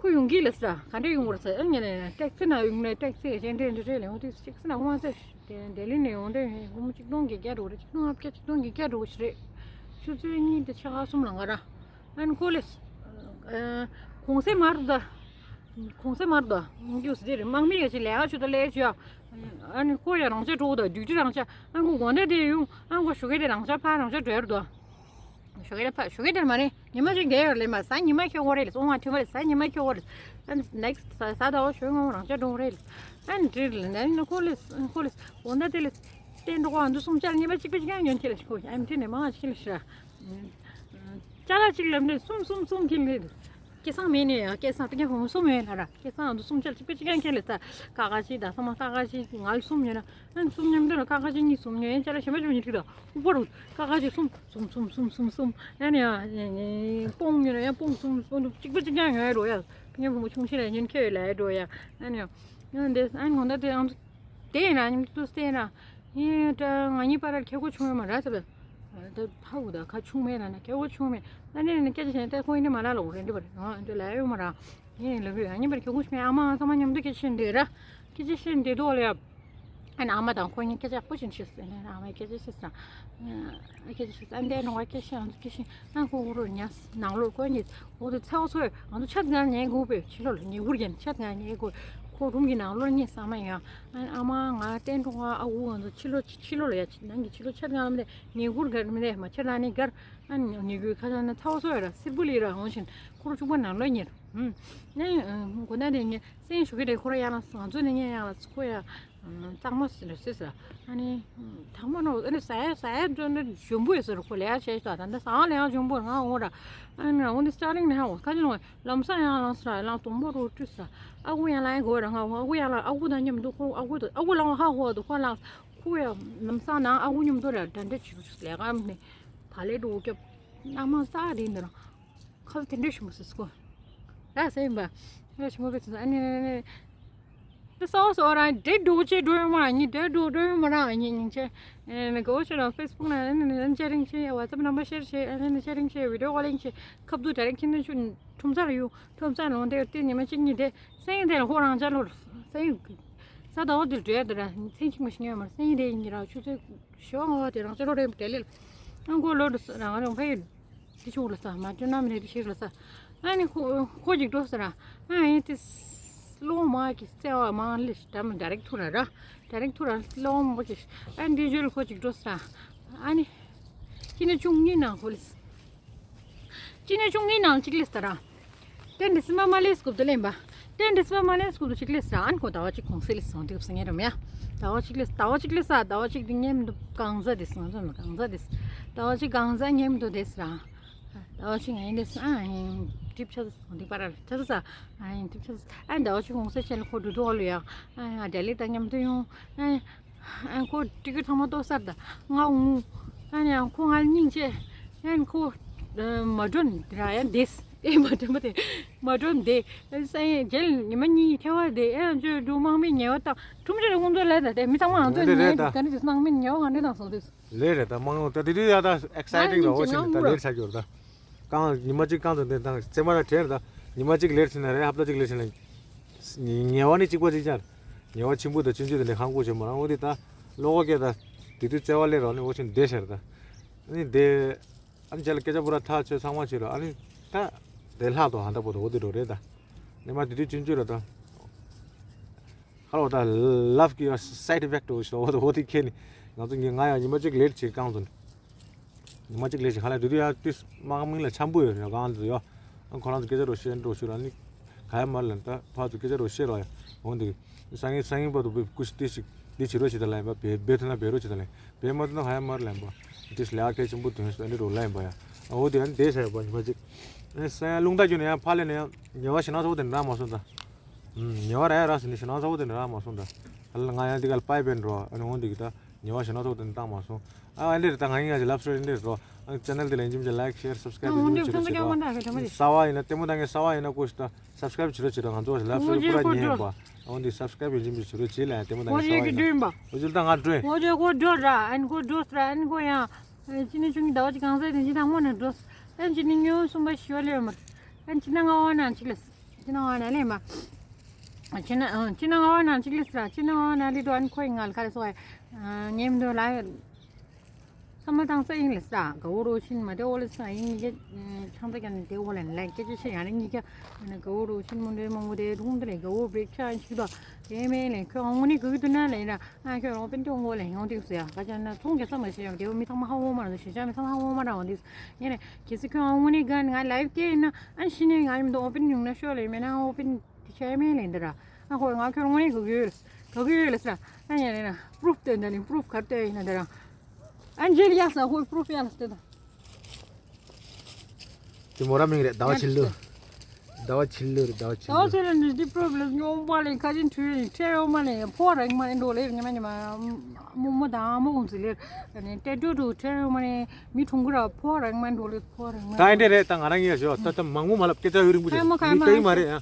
ཁོ་ཡོང་གི་ལ་ས་ག་འདྲ་ཡོང་བར་ས་ཨ་ཉེ་ནས་ཊེག་སི་ན་ཡོང་ནས་ཊེག་སི་ག་ཅན་འདྲེ་འདྲེ་འདྲེ་ལས་འོང་དུས་ཊེག་སི་ན་ཁོ་མ་ས་དེ་ལྡི་ལི་ནས་ཡོང་དུས་སྒོར་མོ་གཅིག་སྟོང་བརྒྱད་བརྒྱ་འགྲོ་རེད། གཅིག་སྟོང་ལྔ་བརྒྱ་གཅིག་སྟོང་བརྒྱད་བརྒྱ་འགྲོ་ཞིག་རེད། ཆུ་ཚོད་གཉིས་དེ་ཕྱེད་ཀ་གསུམ་ལ་ང་ར་ཨ་ནི་ཁོ་ལས་གོང་ས་མར་ད། གོང་ས་མར་དོ། ཡུག་སི་དེ་རེད་དམག་མི་ཡ་ཅི་ལས་ཀ་ཆུ་ད་ལས་ཆུ་ཡ། ཨ་ནི་ཁོ་ཡ་རང་ཅག་འགྲོ་དང་ཌིའུ་ཊི་རང་ཅག་ཨ་ཁོ་དགོང་དག་དེ་ཡོང་ཨ་ཁོ་ཞོགས་ཀས་དེ་རང་ཅག་ཕ་རང་ཅག་འགྲོ་ཡར་དོ། ཞོགས་ཀས་དེ་ཕ་ཞོགས་ཀས་དེ་མ་རེད་ཉི་མ་ཅིག་བསྡད་ཡོད་ལེ་མ་ས་ཉི་མ་ཁྱོད་ཁོ་རེད་ལེ་སོང་ང་ཐུ་མ་རེད་ས་ཉི་མ་ཁྱོད་ཁོ་རེད། ཨ་ནི་ནེག་སི་ས་ས་ཟླ་བ་ཞོགས་ངོ་རང་ཅག་འགྲོ་རེད་ལེ། ཨ་ནི་འདྲིར་ལེ་ཨ་ནི་ཁོ་ལེ་ཁོ་ལེ་དགོང་དག་དེ་ལེ། བསྟན་འགྲོ་ཁོ་ཨ་འདུ་སུམ་ཅར་ཉི་མ་གཅིག་པ་གཅིག་ཡང་ཉོན་ཁྱེད་ལེ་ཁོ་ཨ་ནི་དེ་ནས་མ་ང་ཅིག་ལེ་ཤི་ར། ཅ་ལག་གཅིག་ལབ་ནས་གསུམ་གསུམ་གསུམ་ཁྱེར་ལེ། སྐལ་བཟང་མེད་ནས་ཡང་སྐལ་བཟང་ཏི་ཀ་ཕོ་མོ་གསུམ་ཡོད་ན་ར་སྐལ་བཟང་ཨ་འདུ་གསུམ་ཆར་གཅིག་པ་གཅིག་ཡང་ཁྱེར་ལེ་ད་ཀ་ཁ་ཅིག་ད་ཚང་མ་ཀ་ཁ་ཅིག་ང་ལ་གསུམ་ཡོད་ན་ཨ་གསུམ་མཉམ་དུ་ལ་ཀ་ཁ་ཅིག་གཉིས་གསུམ་ཡོད་ཡང་ཅ་ལག་གཞན་པ་ཅུང་ཉིད་ཀྲིག་ད་ཨུ་པ་རུ་ཀ་ཁ་ཅིག་གསུམ་གསུམ་གསུམ་གསུམ་གསུམ་གསུམ་ཡང་ནས་ཡང་སྤོང་ཡོད་ན་ཡང་སྤོང་གསུམ་གསུམ་གཅིག་པ་གཅིག་ཡང་ཡོད་རོ་ཡ་ཏི་ཀ་ཕོ་མོ་ཆུང་ཤེས་ལ་ཉིན་ཁྱེར་ཡོད་ལ་ཡ་འགྲོ་ཡ་ཡང་ནས་ཡང་དེ་ཨ་ནི་ངོ་ད་དེ་ཨ་འདུ། དེ་ཡིན་ན་ཉིན་ཏུ་སྟེ་ན། ཡིན་ད་ང་གཉིས་བར་ལ་ཁྱད་པར་ཆུང་ཡོད་མ་རེད་ཟེར་བས། ད་ཧ་གོ་ད་ཁ་ཆུང་མེད་ན་ན་ཁྱད་པར་ཆུང་མེད། ད་ནི་ནི་སྐད་ཆ་བཤད་ན་ད་ཁོ་ཡིན་ནི་མ་ལ་ལོ་རེད་འདི་བར་ང་འདི་ལ་ཡོད་མ་ར། ཡིན་ལ་གི་ང་གཉིས་བར་ཁྱད་པར་ཆུང་མེད་ཨ་མ་ང་ཚང་མ་མཉམ་དུ་སྐད་ཆ་བཤད་འདི་ར། སྐད་ཆ་བཤད་འདི་དོ་ལ་ཡ། ཨ་ནི་ཨ་མ་དང་ཁོ་གཉིས་སྐད་ཆ་ཡག་པོ་ཞིག་བཤད་ཟེར་ནས་ཨ་མས་སྐད་ཆ་བཤད་ཟེར། སྐད་ཆ་བཤད་ཨ་འདི་ནང་བ་སྐད་ཆ་ང་ཚོ་སྐད་ཆ་ཨ་ཁོ་ཁོ་རོ་ཉ་ནང་ལོར་ཁོ་གཉིས་འོ་དེ་ཚེ་བ་ཚོ་ང་ཚོ་ཆ་ང་ཉལ་དགོས་པས་ཕྱི་ལོགས་ལ་ཉལ་གུར་གྱན་ཆ་ང་ཉལ་དགོས་ཁོ་རུམ་གྱི་ནང་ལོར་གཉིས་ས་མ་ཡང་ཨ་ཨ་མ་ང་བསྟན་འགྲོ་ང་ཨ་ཁུ་ང་ཚོ་ཕྱི་ལོགས་ཕྱི་ལོགས་ལ་ཡ་ནང་གི་ཕྱི་ལོགས་ཆ་ང་ལ་མི་ལས་ཉལ་གུར་གར་མི་ལས་མ་ཆ་ང་ནི་གར་ཨ་ཉལ་གུར་ཁ་ཆ་ན་ཚེ་བ་ཚོ་ཡ་ར་སིར་པུ་ལི་ར་འོང་ཞིང་། ཁོ་རང་བཅུ་པ་ནང་ལོགས་ཉེར། ཨུམ། ནས་ཨ་མགོ་ན་ནས་ངས་སེམས་ཤུགས་ཀྱི་རེད། ཁོ་རང་ཡང་ལ་ང་ཚོ་ནས་ངས་ཡང་ལ་ཁོ་ཡང་གཙང་མ་ཟེར་ཟེར་ཟེར། ཨ་ནི་དྭངས་མ་ནོ། ཨ་ནི་ཟ་ཡ་ཟ་ཡ་འགྲོ་ན་འཇོན་པོ་ཡོད་ཟེར། ཁོ་ལས་ཡ་བྱས་ཤག་ད་ལྟ་ཟ་ཡ་ལས་ཡ་འཇོན་པོ་ང་འོ་ར། ཨ་ནི་འོ་ནི་སི་ཊར་ཊིང་ནས་ཧ་བ་ཁ་ཅིག་ལ་ལམ་སང་ཡང་ལ་ཟ་ལ་དུམ་བུ་རུ་བཀྲུས་ཟ། ཨ་ཁུ་ཡང་ལ་ཡ་གོ་ར་ང་འོ། ཨ་ཁུ་ཡང་ལ་ཨ་ཁུ་དང་མཉམ་དུ་ཁོ་ཨ་ཁུ་དང་ཨ་ཁུ་ལ་ཧ་གོ་དུ་ཁོ་ལ་ཁོ་ཡང་ལམ་སང་ནང་ཨ་ཁུ་མཉམ་དུ་ར་འདྲ་འདྲ་བྱེད་དུ་ལས་ཀ་ནས་བ་ལས་འགྲོ་སྐྱབས་ཨ་མ་ས་རེད་འདི་ར། ཁ་ལོ་དེ་འདྲས་ཞུ་མ་སོང་སྐོ། ར་སེམས་པ། ཁ་ལོ་ཞུ་མ་བས་སོང་ཨ་ནི་ནི་ནི། དེ་སོ་སོ་རང་འདྲེ་འགྲོ་ཆེ་འགྲོ་ཡོད་མ་རང་ཉིད་འདྲེ་འགྲོ་འགྲོ་ཡོད་མ་རང་ཉིད་ཉིན་ཆེ། ཨེ་ནི་གོ་ཆེ་རང་ཕེ་སི་བུག་ན་ཨེ་ནི་ནི་ནི་ཅེ་རིང་ཆེ་ཝ་ཊི་སེབ་ནམ་བར་ཤེར་ཆེ་ཨེ་ནི་ནི་ཅེ་རིང་ཆེ་བི་ཌི་ཡོ་ཀོ་ལིང་ཆེ་ཁབ་ཏུ་ཌའི་རེག་ཁྱིམ་ནི་ཆུ་ཁྲོམ་སར་ཡོད་ཁྲོམ་སར་ལོང་དེ་དེ་ཉི་མ་གཅིག་གཉིས་དེ་སེང་དེ་ལ་ཧོ་རང་ཅ་ལོ་སེང་ས་དོག་དེ་འདྲེ་དེ་ར་སེང་ཆིག་མ་ཤི་ཉོ་མར་སེང་དེ་ཡིན་གྱི་ར་ཆུ་ཚོད་ཞོ་ངོ་དེ་རང་ཅ་ལོ་རེ་དེ་ལེ་ཨང་གོ་ལོ་རང་རང་ཕེ་ཡོད། དེ་ཆུང་ལ་ས་མ་ཅོ་ན་མི་རེ་དེ་ཤེས་ལ་ས། ཨ་ནི་ཁོ་ཁོ་ཅིག་འགྲོ་ས་ར། ཨ་ཡིན་དེ་སློང་མ་གི་བརྩེ་བ་མ་ལེ་ཤ་མ་ཌའི་རེག་ཐུ་ར་ར། ཌའི་རེག་ཐུ་ར་སློང་མ་གི། ཨ་འདི་ཇོལ་ཁོ་ཅིག་འགྲོ་ས་ར། ཨ་ནི་ཅི་ནི་ཆུང་ངི་ནང་ཁོ་ལེ་ས། ཅི་ནི་ཆུང་ངི་ནང་ཅིག་ལེ་ས་ར། ཏན་ཏི་སི་མ་མ་ལེ་སྐུབ་ཏུ་ལེན་པ། ཏན་ཏི་སི་མ་མ་ལེ་སྐུབ་ཏུ་ཅིག་ལེ་ས་ར། ཨན་ཁོ་ཟླ་བ་གཅིག་གོང་སེ་ལེ་སོང་དུས་སང་ངེ་ར་མེ། ཟླ་བ་གཅིག་ལེ་ཟླ་བ་གཅིག་ལེ་ས་ཟླ་བ་གཅིག་དེ་ངེམ་དུ་གང་ཟ་དེ་སང་ཟ་ན་གང་ཟ་དེ། ཟླ་བ་གཅིག་གང་ཟ་ངེམ་དུ་དེ་ས་ར། ཟླ་བ་གཅིག་ངེ་དེ་ས་ཨ་ཡིན་གྲིབ་ཆ་ས་སོང་དེ་པ་ར་ཆ་ས་ས་ཨ་ཡིན་གྲིབ་ཆ་ས་ཨ་ཟླ་བ་གཅིག་གོང་སེ་ཆེ་ལ་ཁོ་འགྲོ་འགྲོ་ལུ་ཡ་ཨ་ཡ་ཌེ་ལི་དང་མཉམ་དུ་ཡོང་ཨ། ཨ་ཁོ་ཏི་ཀི་ཐོག་མ་ཏོག་སར་ད་ང་འུ་ཨ་ནི་ཁོ་ང་སྙིང་རྗེ་ཨ་ཁོ་མ་འགྲོ་ནི་ར་ཡ་འདེས་ཨེ་མ་འགྲོ་མ་དེ་མ་འགྲོ་འདེ་ཨེ་ས་ཡ་རྒྱལ་ཉི་མ་གཉིས་ཐེ་བ་དེ་ཨེ་ཇོ་འགྲོ་དམག་མི་ཉེ་བ་དང་ཁྲུམ་ཆེ་རེ་ཁོང་ཚོ་ལས་ད་དེ་མི་ཚང་མ་ང་ཚོ་ཉེ་རེད་ད་ག་ནི་དེ་དམག་མི་ཉེ་བ་ག་ནི་དང་སོང་དུས་ལས་རེད་ད་དམག་ཡོང་ད་དེ་དུས་ཡ་ད་ཨེག་སའི་ཊིང་ར་འོ་ཆེ་ནི་ད་ལས་ཆ་རྒྱུར་ད། རྐང་ཉི་མ་གཅིག་རྐང་དུ་འདི་དང་རྩེ་མ་ལ་དྲན་ད་ཉི་མ་གཅིག་ལེར་ཕྱིན་ན་རེད་ཧབ་ཏ་གཅིག་ལེར་ཕྱིན་ན་ཉེ་བ་ནི་གཅིག་པ་གཅིག་ཅར་ཉེ་བ་ཆེན་པོ་དང་ཆུང་ཆུང་དེ་འདྲ་ཧང་གོ་བྱེད་མ་རང་འོ་དེ་ད་ལོ་གོ་སྐད་ད་དེ་དུས་རྩེ་བ་ལེར་རོགས་ནི་འོ་ཆེན་བསྡད་ཤར་ད་ནི་དེ་ཨ་ནི་རྗེས་ལ་སྐད་ཆ་པོ་ར་ཐག་ཆོད་ཚང་མ་ཆོད་ར་ཨ་ནི་ད་དེ་ལྷག་ཏུ་ཧང་ད་པོ་ད་འོ་དེ་འགྲོ་རེད་ད་ནི་མ་དེ་དུས་ཆུང་ཆུང་ར་ད། ཧ་ལོ་ད་ལབ་ཀྱི་ཡོད་སའི་ཌི་ཨི་ཕེག་ཊི་འོ་ཞིག་འོ་དེ་ཁྱེད་ནི་ང་ཚོ་ངས་ང་ཡང་ཉི་མ་གཅིག་ལེར་བྱེད་རྐང་ཚོ་ནི་ཉི་མ་གཅིག་ལེར་བྱེད་ཧ་ལས་དུས་དུས་ཡང་དུས་དམག་མི་ལ་འཆམ་པོ་ཡོད་རེད་གང་དུ་ཡོད་ཨ་ཁོ་རང་ཚོ་སྐད་ཆ་རོ་བཤད་འགྲོ་ཞུ་ར་ནི་ག་ཡ་མར་ལ་ད་ཕར་ཚོ་སྐད་ཆ་རོ་བཤད་རོགས་ཡ་འོང་དུས་སང་ཉིན་སང་ཉིན་བར་དུ་བུ་ཀུ་ཤི་ཏི་ཞིག་འདི་བྱེད་རོགས་བྱེད་ད་ལ་ཡིན་པ་བེ་བེ་ཐུ་ན་བེ་རོགས་བྱེད་ད་ལ་ཡིན་བེ་མ་ཐུ་ན་ག་ཡ་མར་ལ་ཡིན་པ་དུས་ལས་ཨ་ཁལ་ཆེན་པོ་དོན་ཞིག་ཨ་ནི་རོ་ལ་ཡིན་པ་ཡ་འོ་དུས་ཨ་ནི་དེ་ས་ཡོད་པ་ཉི་མ་གཅིག་ཨ་ནི་སང་ཡ་རླུང་རྟ་རྒྱུ་ནས་ཡང་ཕར་ལས་ནས་ཡང་ཉེ་བ་ཞེ་ན་ཚོ་དེ་འདྲ་མ་སོང་ད། ཉེ་བ་ར་ཡ་ར་ཟིན་ནི་ཞེ་ན་ཚ་བོ་དེ་འདྲ་རག་མ་སོང་ད། ཨ་ལ་ང་ཡང་འདི་ག་ལ་པའི་བེན་འགྲོ་ཨ་ནི་འོང་འདི་གི་ད་ཉེ་བ་ཞེ་ན་ཚ་བོ་དེ་འདྲ་བཏང་མ་སོང་། ཨ་ཨ་འདྲེ་རེད་ད་ང་ཡིན་ང་ཞིག་ལབ་སྲོལ་འདྲེ་རེད་རོ། ཨ་ཅེ་ནལ་དེ་ལ་ཡིན་གཅིག་མིན་གཅིག་ལའིག་ཤེར་སབ་སི་ཀ་རའིབ་ཡིན་གཅིག་མིན་གཅིག་རོ་བྱེད་རོགས་བྱེད་རོགས། ས་བ་ཡིན་ན་ལྟད་མོ་ད་ངས་ས་བ་ཡིན་ན་ཀོ་ཤི་ད་སབ་སི་ཀ་རའིབ་བྱེད་རོགས་བྱེད་རོགས་ང་ཚོ་ལབ་སྲོལ་པུ་ར་ཉེ་ཡིན་པ། འོང་འདི་སབ་སི་ཀ་རའིབ་ཡིན་གཅིག་མིན་གཅིག་བྱེད་རོགས་བྱེད་ལ་ཡང་ལྟད་མོ་ད་ངས་ས་བ་ཡིན་ན། འོ་ཅེ་ལ་ང་འགྲོ། འོ་ཅེ་ཀོ་འགྲོ་ར་ཨན་ཀོ་འགྲོ་ར་ཨན་ཀོ་ཡང་། ཅི་ནི་ཆུང་གི་ཟླ་བ་གཅིག་གང་ཟེར་དེ་ཅི་དང་མོ་ནས་འགྲོ། ཨན་ཅི་ནི་ཉོ་གསུམ་པ་ཞི་བ་ལེ་མ། ཨན་ཅི་ན་ང་བ་ན་གཅིག་ལས། ཅི་ན་ང་བ་ན་ལེ་མ། ཅི་ན་ཅི་ན་ང་བ་ན་གཅིག་ལས་ས་ཅི་ན་ང་བ་ན་ལི་དོ་ཨན་ཁོ་ཡིན་ང་ལ་ཁ་ལས་སོ་ཨ། ངེམ་དོ་ལ། ས་མ་དང་ས་ཡིན་ལས་ས་ག་བོ་རོ་ཆིན་མ་དེ་འོ་ལས་ས་ཡིན་ངེ་ཆང་ད་ཀྱང་དེ་འོ་ལས་ལས་སྐད་ཆ་ཆེ་ཡང་ནི་ངེ་ཀྱ་ན་ག་བོ་རོ་ཆིན་མོ་འདྲེ་མང་པོ་དེ་དུང་དེ་ལས་ག་བོ་བེག་ཆ་ཡིན་ཆིག་དོ་དེ་མེ་ལས་ཁྱོད་འོང་ནི་གུ་གུ་དུ་ན་ལས་ན། ཨ་ཁྱོད་རང་པན་ཏི་འོང་གོ་ལེ་ཡོང་དུས་སུ་ཡ་ག་ཅན་ན་ཚོང་རྒྱག་ས་མ་ཤེས་ཡོང་དེའོ་མི་ཚང་མ་ཧ་འོང་མ་ར་ཤེས་བྱ་མི་ཚང་མ་ཧ་འོང་མ་ར་འོང་དུས་ངས་ནས་གལ་སྲིད་ཁྱོད་འོང་ནི་ག་ང་ལའིབ་སྐྱེལ་ཡིན་ན་ཨ་ཤི་ནས་ང་ཡིན་དུ་ཨོ་པན་ཡོང་ན་ཤོག་ལེ་མེད་ན་ཨོ་པན་དེ་ཆ་མེད་ལེ་འདི་ར། ཨ་ཁོ་ང་ཁྱོད་རང་ངས་གོ་གི་ཡོད་ལ་གོ་གི་ཡོད་ལ་ཟེར་ར། ཨ་ཡ་ནས་ན་པུ་རུབ་སྟོན་ད་ནི་པུ་རུབ་གར་སྟོན་ཡིན་ན་འདི་ར། ཨ་འཇལ་ཡག་ས་ཁོ་པུ་རུབ་ཡག་ལ་སྟོན་ད། དེ་མོ་ར་མིང་རེད་ཟླ་བ་ཕྱི་ལོ། ཟླ་བ་ཕྱི་ལོ་རེད་ཟླ་བ་ཕྱི་ཟླ་བ་ལོ། ཕྱི་ལོ་ནི་འདི་པོ་རོབ་ལེམ་ཉོ་བ་ལེ་ཁ་ཅིན་ཁྲུ་ཡིན་ཁྲེ་ཡོ་མ་ལེ་ཕོ་རེག་མ་ལེ་འགྲོ་ལེ་ཉི་མ་ཉི་མ་མོ་མོ་དང་མོ་གུང་ཚི་ལེ་ནི་ཏེ་ཏུ་ཏུ་ཁྲེ་ཡོ་མ་ལེ་མི་ཁྲུང་གུ་ར་ཕོ་རེག་མ་འགྲོ་ལེ་ཕོ་རེག་མ། ད་ཨེ་འདྲེ་རེད་ད་ང་རང་ངས་ཞོ་ད་ད་མང་མོ་མ་ལབ་སྐད་ཆ་ཡོད་རིང་པོ་ཆེ་ཁ་མོ་ཁ་མི་མོ་ལྟ་ཡི་མ་རེད་ཨ།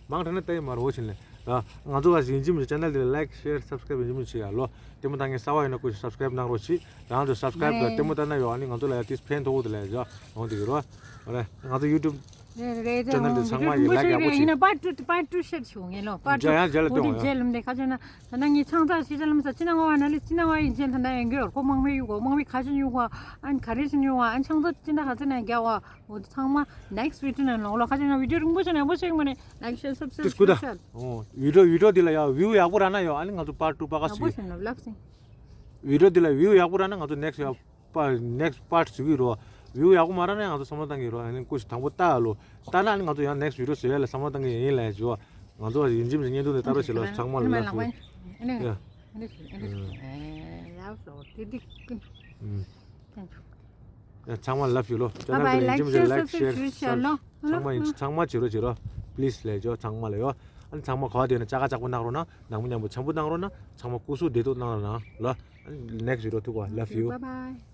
མང་དྲགས་ན་ལྟ་ཡི་མ་རེད་འོ་ཕྱིན་ལེ། ང་ཚོ་ག་ཞིག་ཡིན་གཅིག་མིན་གཅིག་ཅེ་ནལ་དེ་ལ་ལའིག་ཤེར་སབ་སི་ཀ་རའིབ་ཡིན་གཅིག་མིན་གཅིག་བྱེད་ཡ་ལོ། ལྟད་མོ་ལྟ་མཁན་གསར་པ་ཡིན་ན་སྐུ་མཁྱེན་སབ་སི་ཀ་རའིབ་གནང་རོགས་གྱིས། རང་ཚོ་སབ་སི་ཀ་རའིབ་དང་ལྟད་མོ་ལྟ་ན་ཡོད་ཨ་ནི་ང་ཚོ་ལ་ཡ་ཏིས་ཕན་ཐོགས་དེ་ལ་ཡ་འོང་དེ་གི་རོ། ང་ཚོ་ཡུ་ཊུབ་ཅེ་ནལ་དེ་ཚང་མ་ཡི་ལའིག་ཡག་པོ་བྱེད། པར་ཊུ་པར་ཊུ་ཤེར་བྱུང་ངེས་ལོ་པར་ཊུ། མཇལ་ཡང་མཇལ་ལ་འོ་དེ་སྟོན་མཇལ་ལམ་དེ་ཁ་ཆེ་ན་ད་ན་ངས་ཆང་ཚགས་ཤི་ཆ་ལམ་ས་ཅི་ན་ང་བ་ན་ལི་ཅི་ན་ང་ཡིན་ཅན་ད་ན་ཡང་གི་ཡོད་ཁོ་དམག་མི་ཡུ་གོ་དམག་མི་ཁ་ཆེ་ཡུ་གོ་ཨན་ཁ་རེ་ཆེ་ཡུ་གོ་ཨན་ཆང་ཚགས་ཅི་ན་ཁ་ཆེ་ན་རྒྱ་བ། འོ་དེ་ཚང་མ་ནེགསི་ཝི་ཌི་ཡོ་ནང་ལོགས་ལ་ཁ་ཆེ་ན་ཝི་ཌི་ཡོ་རིང་པོ་ཆེ་ན་ཡག་པོ་ཆེ་གི་མ་ནི་ལའིག་ཤེར་སབ་སི་ཀ་རའིབ་ཤེར། ཨོ་ཝི་ཌི་ཡོ་ཝི་ཌི་ཡོ་འདི་ལ་ཡ་ཝིའུ་ཡག་པོ་རག་ན་ཡོད་ཨ་ནི་ང་ཚོ་པར་ཊུ་པ་ཀ་ཡག་པོ་སི་ཆེ་ན་ལབ་སིང་། ཝི་ཌི་ཡོ་འདི་ལ་ཝིའུ་ཡག་པོ་རག་ན་ང་ཚོ་ནེགསི་ཡ་པ་ནེགསི་པར་ཊི་བཟོ་གི་རོ། བིའུ་ཡག་པོ་མ་རག་ན་ཡང་ང་ཚོ་བསམ་བློ་བཏང་གི་རོགས། ཨ་ནི་སྐུ་ཞིག་དང་པོ་ལྟ་ཨ་ལོ། ལྟ་ན་ཨ་ནི་ང་ཚོ་ཡང་next video བཟོ་ཡ་ལ་བསམ་བློ་བཏང་གི་ཡིན་ལ་ཇོ། ང་ཚོ་ཡིན་གཅིག་མིན་གཅིག་བརྙན་ཐུང་དེ་ལྟ་རོགས་བྱེད་ལོ། ཚང་མ་ལ་ལབ་ཡོད། ཡ། ཡ། ཚང་མ་ལ་ལབ་ཡོད་ལོ། ཅོ་ནལ་དེ་ཡིན་གཅིག་མིན་གཅིག་like share ཚང་མ་ཡིན་ཚང་མ་བྱེད་རོགས་བྱེད་རོགས། please ལབ་ཇོ་ཚང་མ་ལ་ཡོ། ཨ་ནི་ཚང་མ་ག་བ་དེ་ན་ཅ་ག་ཅག་པོ་གནང་རོགས་གནང་། ནང་མི་མཉམ་པོ་འཆམ་པོ་གནང་རོགས་གནང་། ཚང་མ་སྐུ་གཟུགས་བདེ་སྡུག་གནང་རོགས་གནང་ལོ། ཨ་ནི་next video ཐུག་པ། Love you. Bye bye.